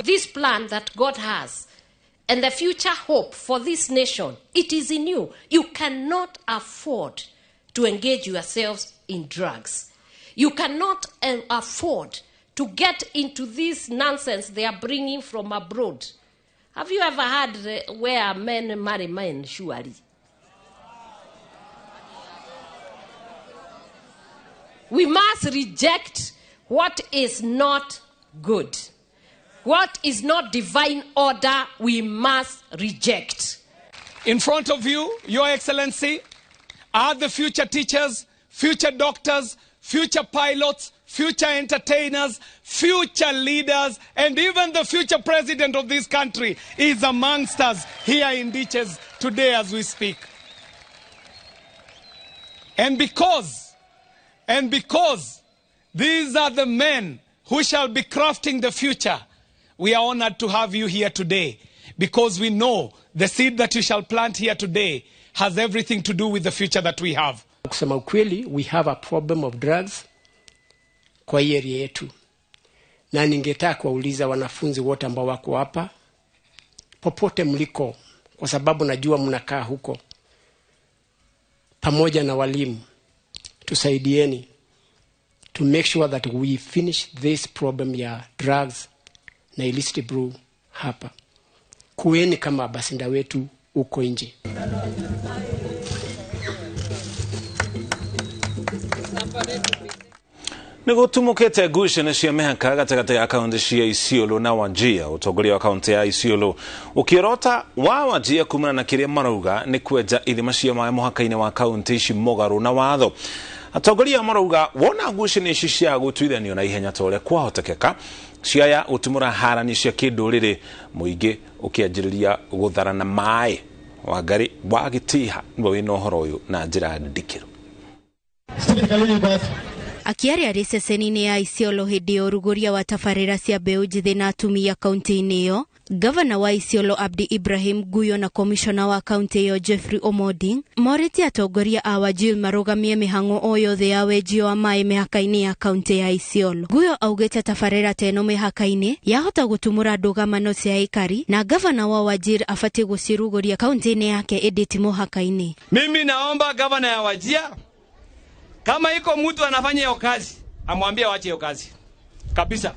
This plan that God has and the future hope for this nation, it is in you. You cannot afford to engage yourselves in drugs. You cannot afford to get into this nonsense they are bringing from abroad. Have you ever heard where men marry men, surely? We must reject what is not good. What is not divine order, we must reject. In front of you, Your Excellency, are the future teachers, future doctors, future pilots, future entertainers, future leaders, and even the future president of this country is amongst us here in Ditches today as we speak. And because these are the men who shall be crafting the future, we are honored to have you here today, because we know the seed that you shall plant here today has everything to do with the future that we have. Kusema ukweli, we have a problem of drugs kwa hii area yetu. Na ningetaka kuwauliza wanafunzi wote ambao wako hapa, popote mliko, kwa sababu najua mnakaa huko, pamoja na walimu, tusaidieni to make sure that we finish this problem ya drugs na illicit brew hapa. Kuweni kama basinda wetu uko nje. Nĩgũtumũkĩte ngucanio cia mĩhaka gatagatĩ ga kaũntĩ cia Isiolo na Wajir. Ũtongoria wa kaũntĩ ya Isiolo ũkĩorota wa Wajir kumana na kĩrĩa marauga nĩ kwenja ithima cia maĩ mũhaka-inĩ wa kaũntĩ ici mũgarũ na watho. Atongoria marauga wona ngucanio ici cia gũtuithanio na ihenya ta ũrĩa kwahotekeka ciaya gũtumũra harani cia kĩndũrĩrĩ mũingĩ ũkĩanjĩrĩria gũtharana maĩ. Wangari wa Gĩtiha nĩwe wĩna ũhoro ũyũ na njĩra ndikĩru. Akiaria arĩ ceceni-inĩ ya Isiolo hĩndĩ ya ũrugũria wa tabarĩra cia mbeũ njĩthĩ na atumia kaunti-inĩ ĩyo, Gavana wa Isiolo Abdi Ibrahim Guyo na komishona wa kaunti ĩyo Jeffrey Omoding morĩtie atongoria a Wajir marũgamie mĩhang'o o yothe ya wenjio wa maĩ mĩhaka-inĩ ya kaunti ya Isiolo. Guyo augĩte tabarĩra ta ĩno mĩhaka-inĩ yahota gũtumũra ndũgamano cia aikari na gavana wa Wajir abatiĩ gũcirugũria kaunti-inĩ yake ĩndĩ ti mũhaka-inĩ. Mimi naomba gavana ya Wajir, kama iko mtu anafanya hiyo kazi, amwambie waache hiyo kazi kabisa.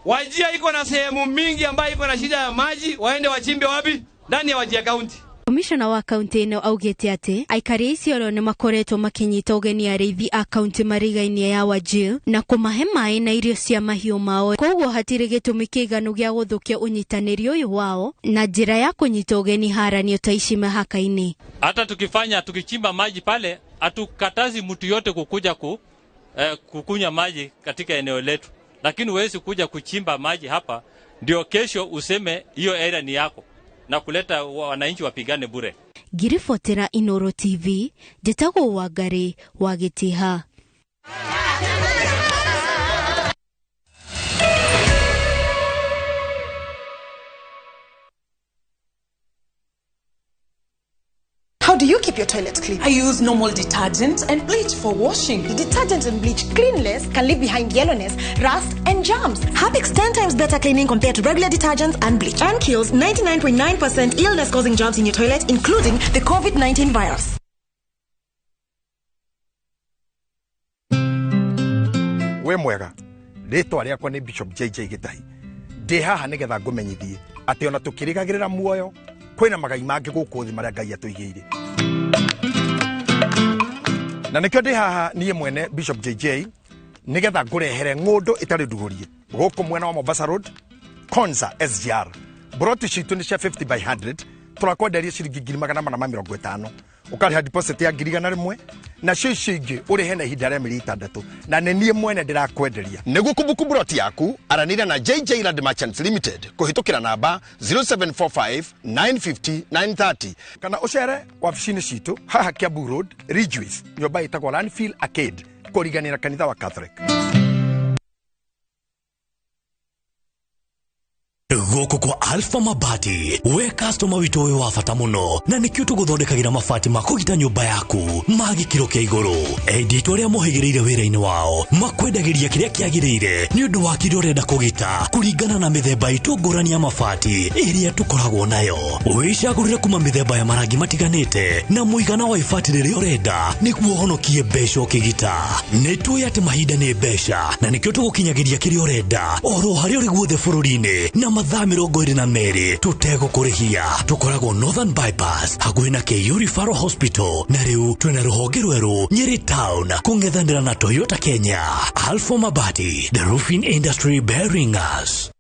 Wajia iko na sehemu mingi ambayo iko na shida ya maji, waende wachimbe wapi? Ndani ya Wajia County. Komishona wa kaunti ĩno augĩte atĩ aikari a Isiolo nĩ makoretwo makĩnyita ũgeni arĩithi a kaunti marigainie ya Wajir na kũmahe maĩ na irio cia mahiũ mao, koguo hatirĩ gĩtũmi kĩiganu gĩa gũthũkia ũnyitanĩri ũyũ wao na njĩra ya kũnyita ũgeni haranio ta ici mĩhaka-inĩ. Hata tukifanya tukichimba maji pale, hatukatazi mtu yote kukuja kukunywa maji katika eneo letu, lakini huwezi kuja kuchimba maji hapa ndio kesho useme hiyo area ni yako na kuleta wananchi wapigane bure. Ngiribotera Inoro TV, njĩtagwo Wangari wa Gĩtiha. How do you keep your toilet clean? I use normal detergent and bleach for washing. The detergent and bleach cleanless can leave behind yellowness, rust, and germs. Harpic's 10 times better cleaning compared to regular detergents and bleach, and kills 99.9% illness-causing germs in your toilet, including the COVID-19 virus. We mwega, rĩtwa rĩakwa nĩ Bishop JJ Gĩtahi. Ndĩ haha nĩgetha ngũmenyithie atĩ ona tũkĩrĩgagĩrĩra muoyo kwĩna magai mangĩ gũkũ thĩ marĩa Ngai atũigĩire. Na nĩkĩo ndĩ haha niĩ mwene Bishop JJ nĩgetha ngũrehere ng'ũndũ ĩtarĩ ndugũrie gũkũ mwena wa Mombasa Road, Konza SGR. Broti citũ nĩ cia 50 by 100, tũrakwenderia ciringi 450,000. Ũkarĩha deposit ya 100,000 nacio icio ingĩ ũrĩhe na ihinda rĩa mĩeri 6, na nĩ niĩ mwene ndĩrakwenderia. Nĩguo kũbuku broti yaku, aranĩria na JJ Land Merchants Limited kũhĩtũkĩra namba 0745 950 930 kana ũcere wabici-inĩ citũ haha Kiambu Road, Ridgeways, nyũmba ĩtagwo Landfill Arcade, kũriganĩra kanitha wa Catholic. Gũkũ kwa Alpha Mabati, we customer witũ wĩ wa bata mũno, na nĩkĩo tũgũthondekagĩra mabati ma kũgita nyũmba yaku ma gĩkĩro kĩa igũrũ. Enditũ arĩa mohĩgĩrĩire wĩra-inĩ wao makwendagĩria kĩrĩa kĩagĩrĩire nĩ ũndũ wa kĩrĩa ũrenda kũgita kũringana na mĩthemba itũ ngũrani ya mabati ĩrĩa tũkoragwo nayo. Wĩcagũrĩre kuma mĩthemba ya marangi matiganĩte na mũigana wa ibati rĩrĩa ũrenda nĩguo ũhonokie mbeca ũkĩgita. Nĩ tũĩ atĩ mahinda nĩ mbeca, na nĩkĩo tũgũkinyagĩria kĩrĩa ũrenda oro harĩa ũrĩ guothe bũrũri-inĩ na mathaa 22 tũtegũkũrĩhia. Tũkoragwo Northern Bypass hakuhĩ na KU Referral Hospital, na rĩu twĩna rũhonge rwerũ Nyeri Town kũng'ethanĩra na Toyota Kenya. Alpha Mabati, the roofing industry bearing us.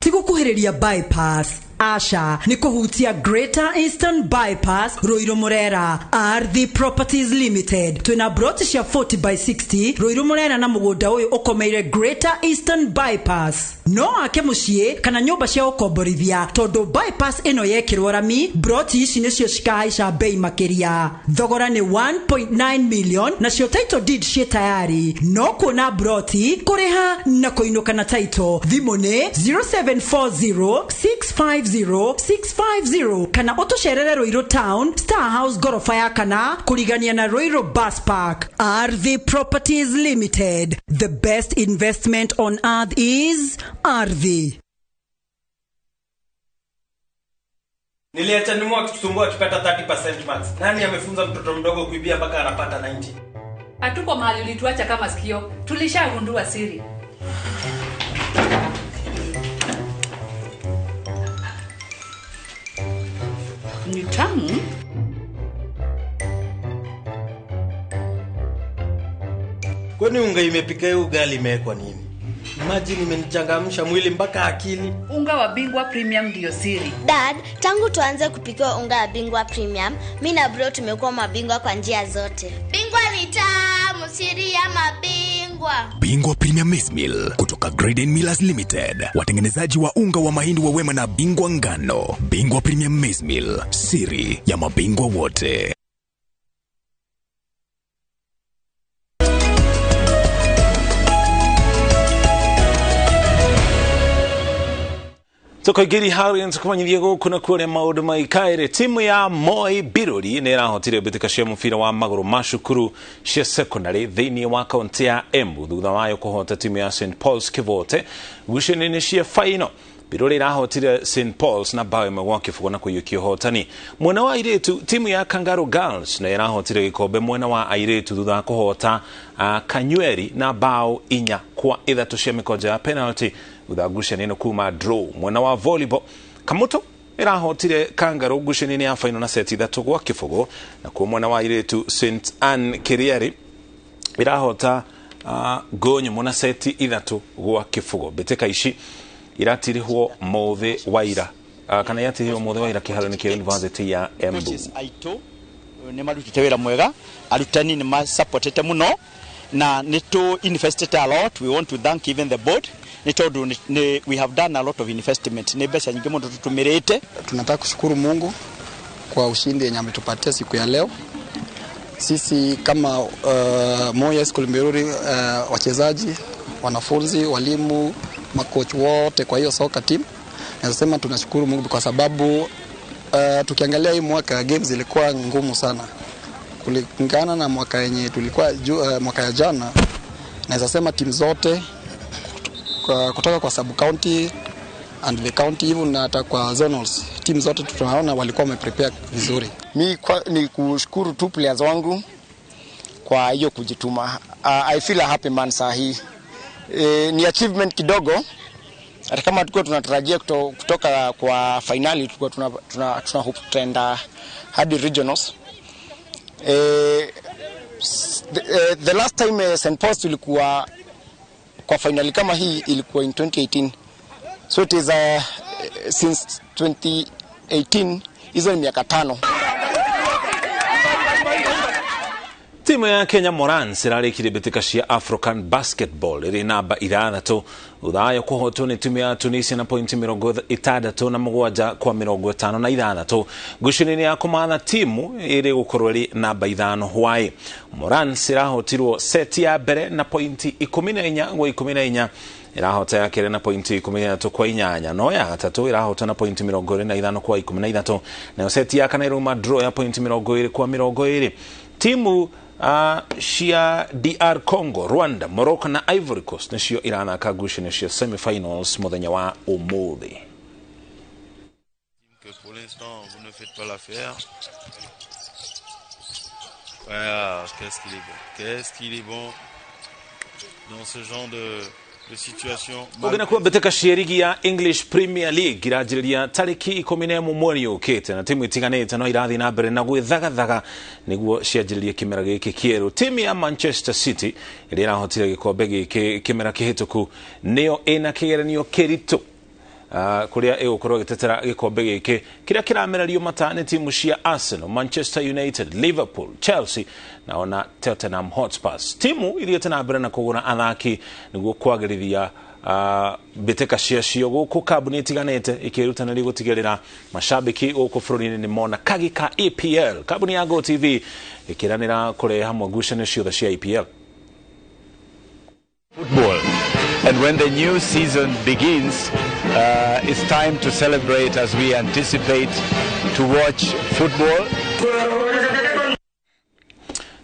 Ti gũkuhĩrĩria bypass, aca nĩ kũhutia Greater Eastern Bypass, Ruiru Murera. Ardhi Properties Limited twĩna broti cia 40 by 60 Ruiru Murera, na mũgũnda ũyũ ũkomeire Greater Eastern Bypass. No ake mũciĩ kana nyũmba cia ũkomborithia, tondũ bypass ĩno yekĩrwo rami, broti ici nĩcio cikahaica bei makĩria. Thogora nĩ 1.9 million, nacio title deed ciĩ tayari. No kuona broti, kũrĩha na kũinũka na title. Thimũ nĩ 0740 650 650 kana ũtũcerere Ruiru Town, Star House gorofa ya kana kũrigania na Ruiru Bus Park. Ardhi Properties Limited, the best investment on earth is Ardhi. Niliacha nimu akitusumbua akipata 30% marks. Nani amefunza mtoto mdogo kuibia mpaka anapata 90? Hatuko mahali ulituacha kama sikio. Tulishagundua siri. Ni tamu. Kwani unga imepika hiyo ugali imewekwa nini? Imagine imenichangamsha mwili mpaka akili. Unga wa Bingwa Premium ndio siri. Dad, tangu tuanze kupika unga wa Bingwa Premium, mimi na bro tumekuwa mabingwa kwa njia zote. Bingwa ni tamu, siri ya mabingwa. Bingwa Premium Maize Meal kutoka Graden Millers Limited, watengenezaji wa unga wa mahindi wa Wema na Bingwa Ngano. Bingwa Premium Maize Meal, siri ya mabingwa wote. Tukaingĩria harĩa nĩtũkũmenyithia gũkũ na kuo ũrĩa maũndũ maikaire. Timu ya Moi Birori nĩ ĩrahotire mbĩtĩka cia mũbira wa magũrũ ma cukuru cia secondary thĩinĩ wa kaunti ya Embu thutha wayo kũhota timu ya St Paul's Kivote ngucanio-inĩ cia final. Birori ĩrahotire St Paul's na bao 1-0 na kũiyũkia ũhotani. Mwena wa airĩtu, timu ya Kangaroo Girls nĩ ĩrahotire gĩkombe mwena wa airĩtu thutha wa kũhota Kanyweri na bao 4-3 cia mĩkonjo ya penalty thutha wa ngucanio ĩno kuma draw. Mwena wa volleyball, Kamuto ĩrahotire Kangaroo ngucanio-inĩ ya final na seti 3-0, na kuo mwena wa airĩtu St Anne Kiriari ĩrahota Ngũnyũmũ na seti 3-0. Mbĩtĩka ici iratirihwo mũthĩ wa ira kana iratirihwo mũthĩ wa ira kĩharo-inĩ kĩa University ya Embu. Aitũ nĩ marutĩte wĩra mwega, arutani nĩ masupportete mũno na nĩ tũ invested a lot. We want to thank even the board nĩ tondũ we have done a lot of investment, nĩ mbeca nyingĩ mũno tũtũmĩrĩte. Tunataka kushukuru Mungu kwa ushindi yenye ametupatia siku ya leo. Sisi kama Moi High School Mbiruri, wachezaji, wanafunzi, walimu, makoch wote kwa hiyo soka team, nasema tunashukuru Mungu kwa sababu tukiangalia hii mwaka games zilikuwa ngumu sana kulingana na mwaka yenye tulikuwa mwaka ya jana. Naweza sema timu zote kutoka kwa sub county and the county even na hata kwa zonals, timu zote tunaona walikuwa wameprepare vizuri. Mi ni kushukuru tu players wangu kwa hiyo kujituma. I feel a happy man saa hii. Ni achievement kidogo, hata kama tulikuwa tunatarajia kutoka kwa finali, tulikuwa tuna hope tutaenda hadi regionals. The last time St Paul's tulikuwa kwa finali kama hii ilikuwa in 2018. So it is since 2018, hizo ni miaka 5. Timu ya Kenya Morans ĩrarĩkirie mbĩtĩka cia African Basketball ĩrĩ namba 6 thutha wayo kũhotwo nĩ timu ya Tunisia na pointi 67 kwa 56 ngucanio-inĩ ya kũmatha timu ĩrĩ gũkorwo ĩrĩ namba 5 hwaĩ. Morans ĩrahotirwo seti ya mbere na pointi 14 gwa 14, ĩrahota ya kerĩ na pointi 13 kwa 8, no ya gatatũ ĩrahota na pointi 25 kwa 13, nayo seti ya kana ĩrauma draw ya pointi 20 kwa 20. Timu cia DR Congo, Rwanda, Morocco na Ivory Coast nĩcio irathaka ngucanio cia semifinals mũthenya wa ũmũthĩ. Que pour l'instant vous ne faites pas l'affaire. Voilà, qu'est-ce qu'il est bon. Qu'est-ce qu'il est bon dans ce genre de situation. Ũngĩna kuo mbĩtĩka cia rigi ya English Premier League iranjĩrĩria tarĩki 11 mweri ũkĩte, na timu itiganĩte no irathiĩ na mbere na gwĩthagathaga nĩguo cianjĩrĩrie kĩmera gĩkĩ kĩerũ. Timu ya Manchester City ĩrĩa ĩrahotire gĩkombe gĩkĩ kĩmera kĩhĩtũku nĩyo ĩna kĩgeranio kĩritũ kũrĩa ĩgũkorwo ĩgĩtetera gĩkombe gĩkĩ kĩrĩa kĩramererio mata nĩ timu cia Arsenal, Manchester United, Liverpool, Chelsea na ona Tottenham Hotspurs. Timu ithiĩte na mbere na kũgũra athaki nĩguo kwagĩrithia mbĩtĩka ciacio gũkũ kambuni itiganĩte ikĩrutanĩria gũtigĩrĩra macambĩki gũkũ bũrũri-inĩ nĩ mona kagi ka EPL. Kambuni ya GoTV ĩkĩranĩra kũrehe hamwe ngucanio ciothe cia EPL. Football. And when the new season begins, it's time to celebrate as we anticipate to watch football.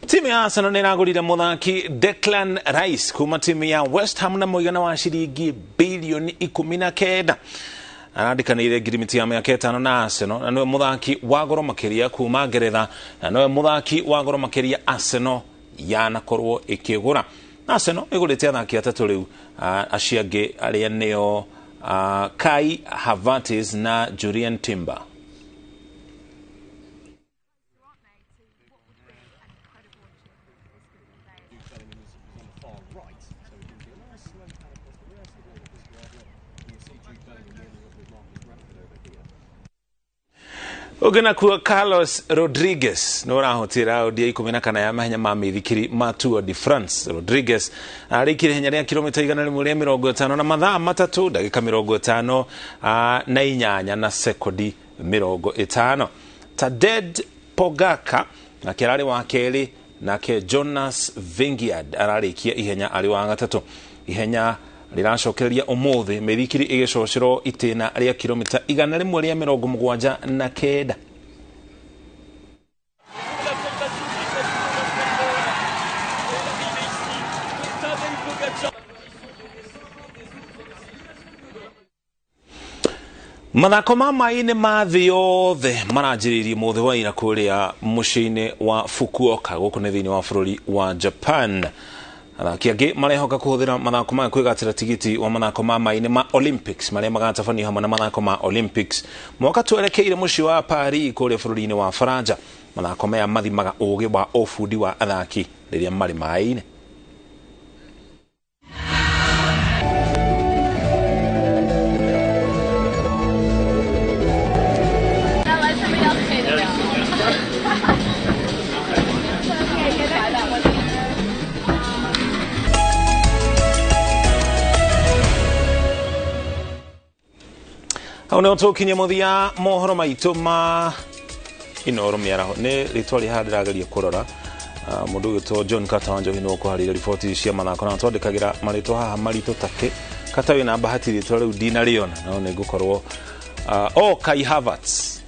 Timu ya Arsenal nĩ ĩragũrire mũthaki Declan Rice kuma timu ya West Ham na mũigana wa ciringi bilioni 19. Arandĩkanĩire ngirimiti ya mĩaka 5 na Arsenal na nĩwe mũthaki wa goro makĩria kuma Ngeretha na nĩwe mũthaki wa goro makĩria Arsenal yanakorwo ĩkĩgũra. Arsenal ĩgũrĩte athaki atatũ rĩu, acio angĩ arĩa nĩo Kai Havertz na Julian Timber. Ũngĩna kuo Carlos Rodriguez nĩ ũrahotire raundi ya 14 ya mahenya ma mĩithikiri ma Tour de France. Rodriguez arĩkirie ihenya rĩa kilomita 150 na mathaa 3 ndagĩka 58 na sekondi 50. Tadej Pogacar nake ararĩ wa kerĩ, nake Jonas Vingegaard ararĩkia ihenya arĩ wa gatatũ. Ihenya Rĩracokereria ũmũthĩ mĩthikiri ĩgĩcocerwo itĩna rĩa kilomita 179. Mathako ma maĩ-inĩ ma thĩ yothe maranjĩrĩirie mũthĩ wa ira kũrĩa mũciĩ-inĩ wa Fukuoka gũkũ nĩ thĩinĩ wa bũrũri wa Japan. Athaki angĩ marehoka kũhũthĩra mathako maya kwĩgatĩra tigiti wa mathako ma maĩ-inĩ ma Olympics marĩa magatabanio hamwe na mathako ma Olympics mwaka twerekeire mũciĩ wa Paris kũrĩa bũrũri-inĩ wa Faranja. Mathako maya mathimaga ũgĩ wa ũbundi wa athaki rĩrĩa marĩ maĩ-inĩ. Hau nĩho tũkinyie mũthia mohoro maitũ ma Inooro mĩaraho. Nĩ rĩtwa rĩ haha ndĩrageria kũrora. Mũndũ ũgwĩtwo John Carter wa Njohi nĩwe ũkũharĩria riboti cia mathako na twandĩkagĩra marĩtwa haha maritũ take. Kata wĩna bahati rĩtwa rĩu ndinarĩona no nĩ ngũkorwo oh, Kai Havertz.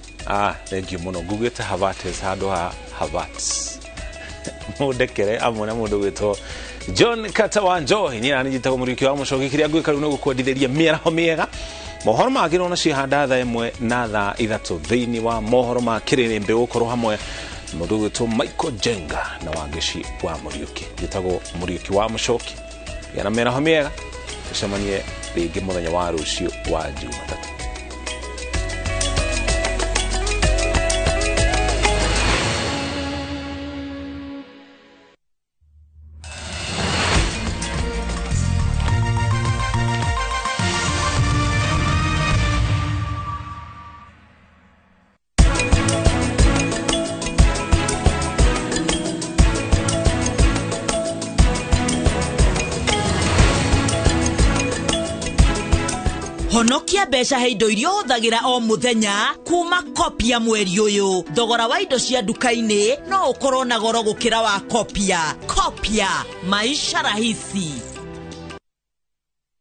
Thank you mũno, ngugĩte Havertz handũ ha Havertz. Mũndekere amwe na mũndũ ũgwĩtwo John Carter wa Njohi. Niĩ nani njĩtagwo Mũriũki wa Mũcoki. Kĩrĩa ngwĩka rĩu nĩ gũkwendithĩria mĩaraho mĩega. Mohoro mangĩ nona ciahanda thaa 1 na thaa 3 thĩinĩ wa mohoro ma kĩrĩrĩmbĩ gũkorwo hamwe na mũndũ ũgwĩtwo Michael Jenga na Wangeci wa Mũriũki. Njĩtagwo Mũriũki wa Mũcoki. Gĩa na mĩaraho mĩega, tũcemanie rĩngĩ mũthenya wa rũciũ wa Jumatatũ. Honokia mbeca he indo iria ũhũthagĩra o mũthenya kuma Kopia mweri ũyũ. Thogora wa indo cia nduka-inĩ no ũkorwo na goro gũkĩra wa Kopia. Kopia, maisha rahisi.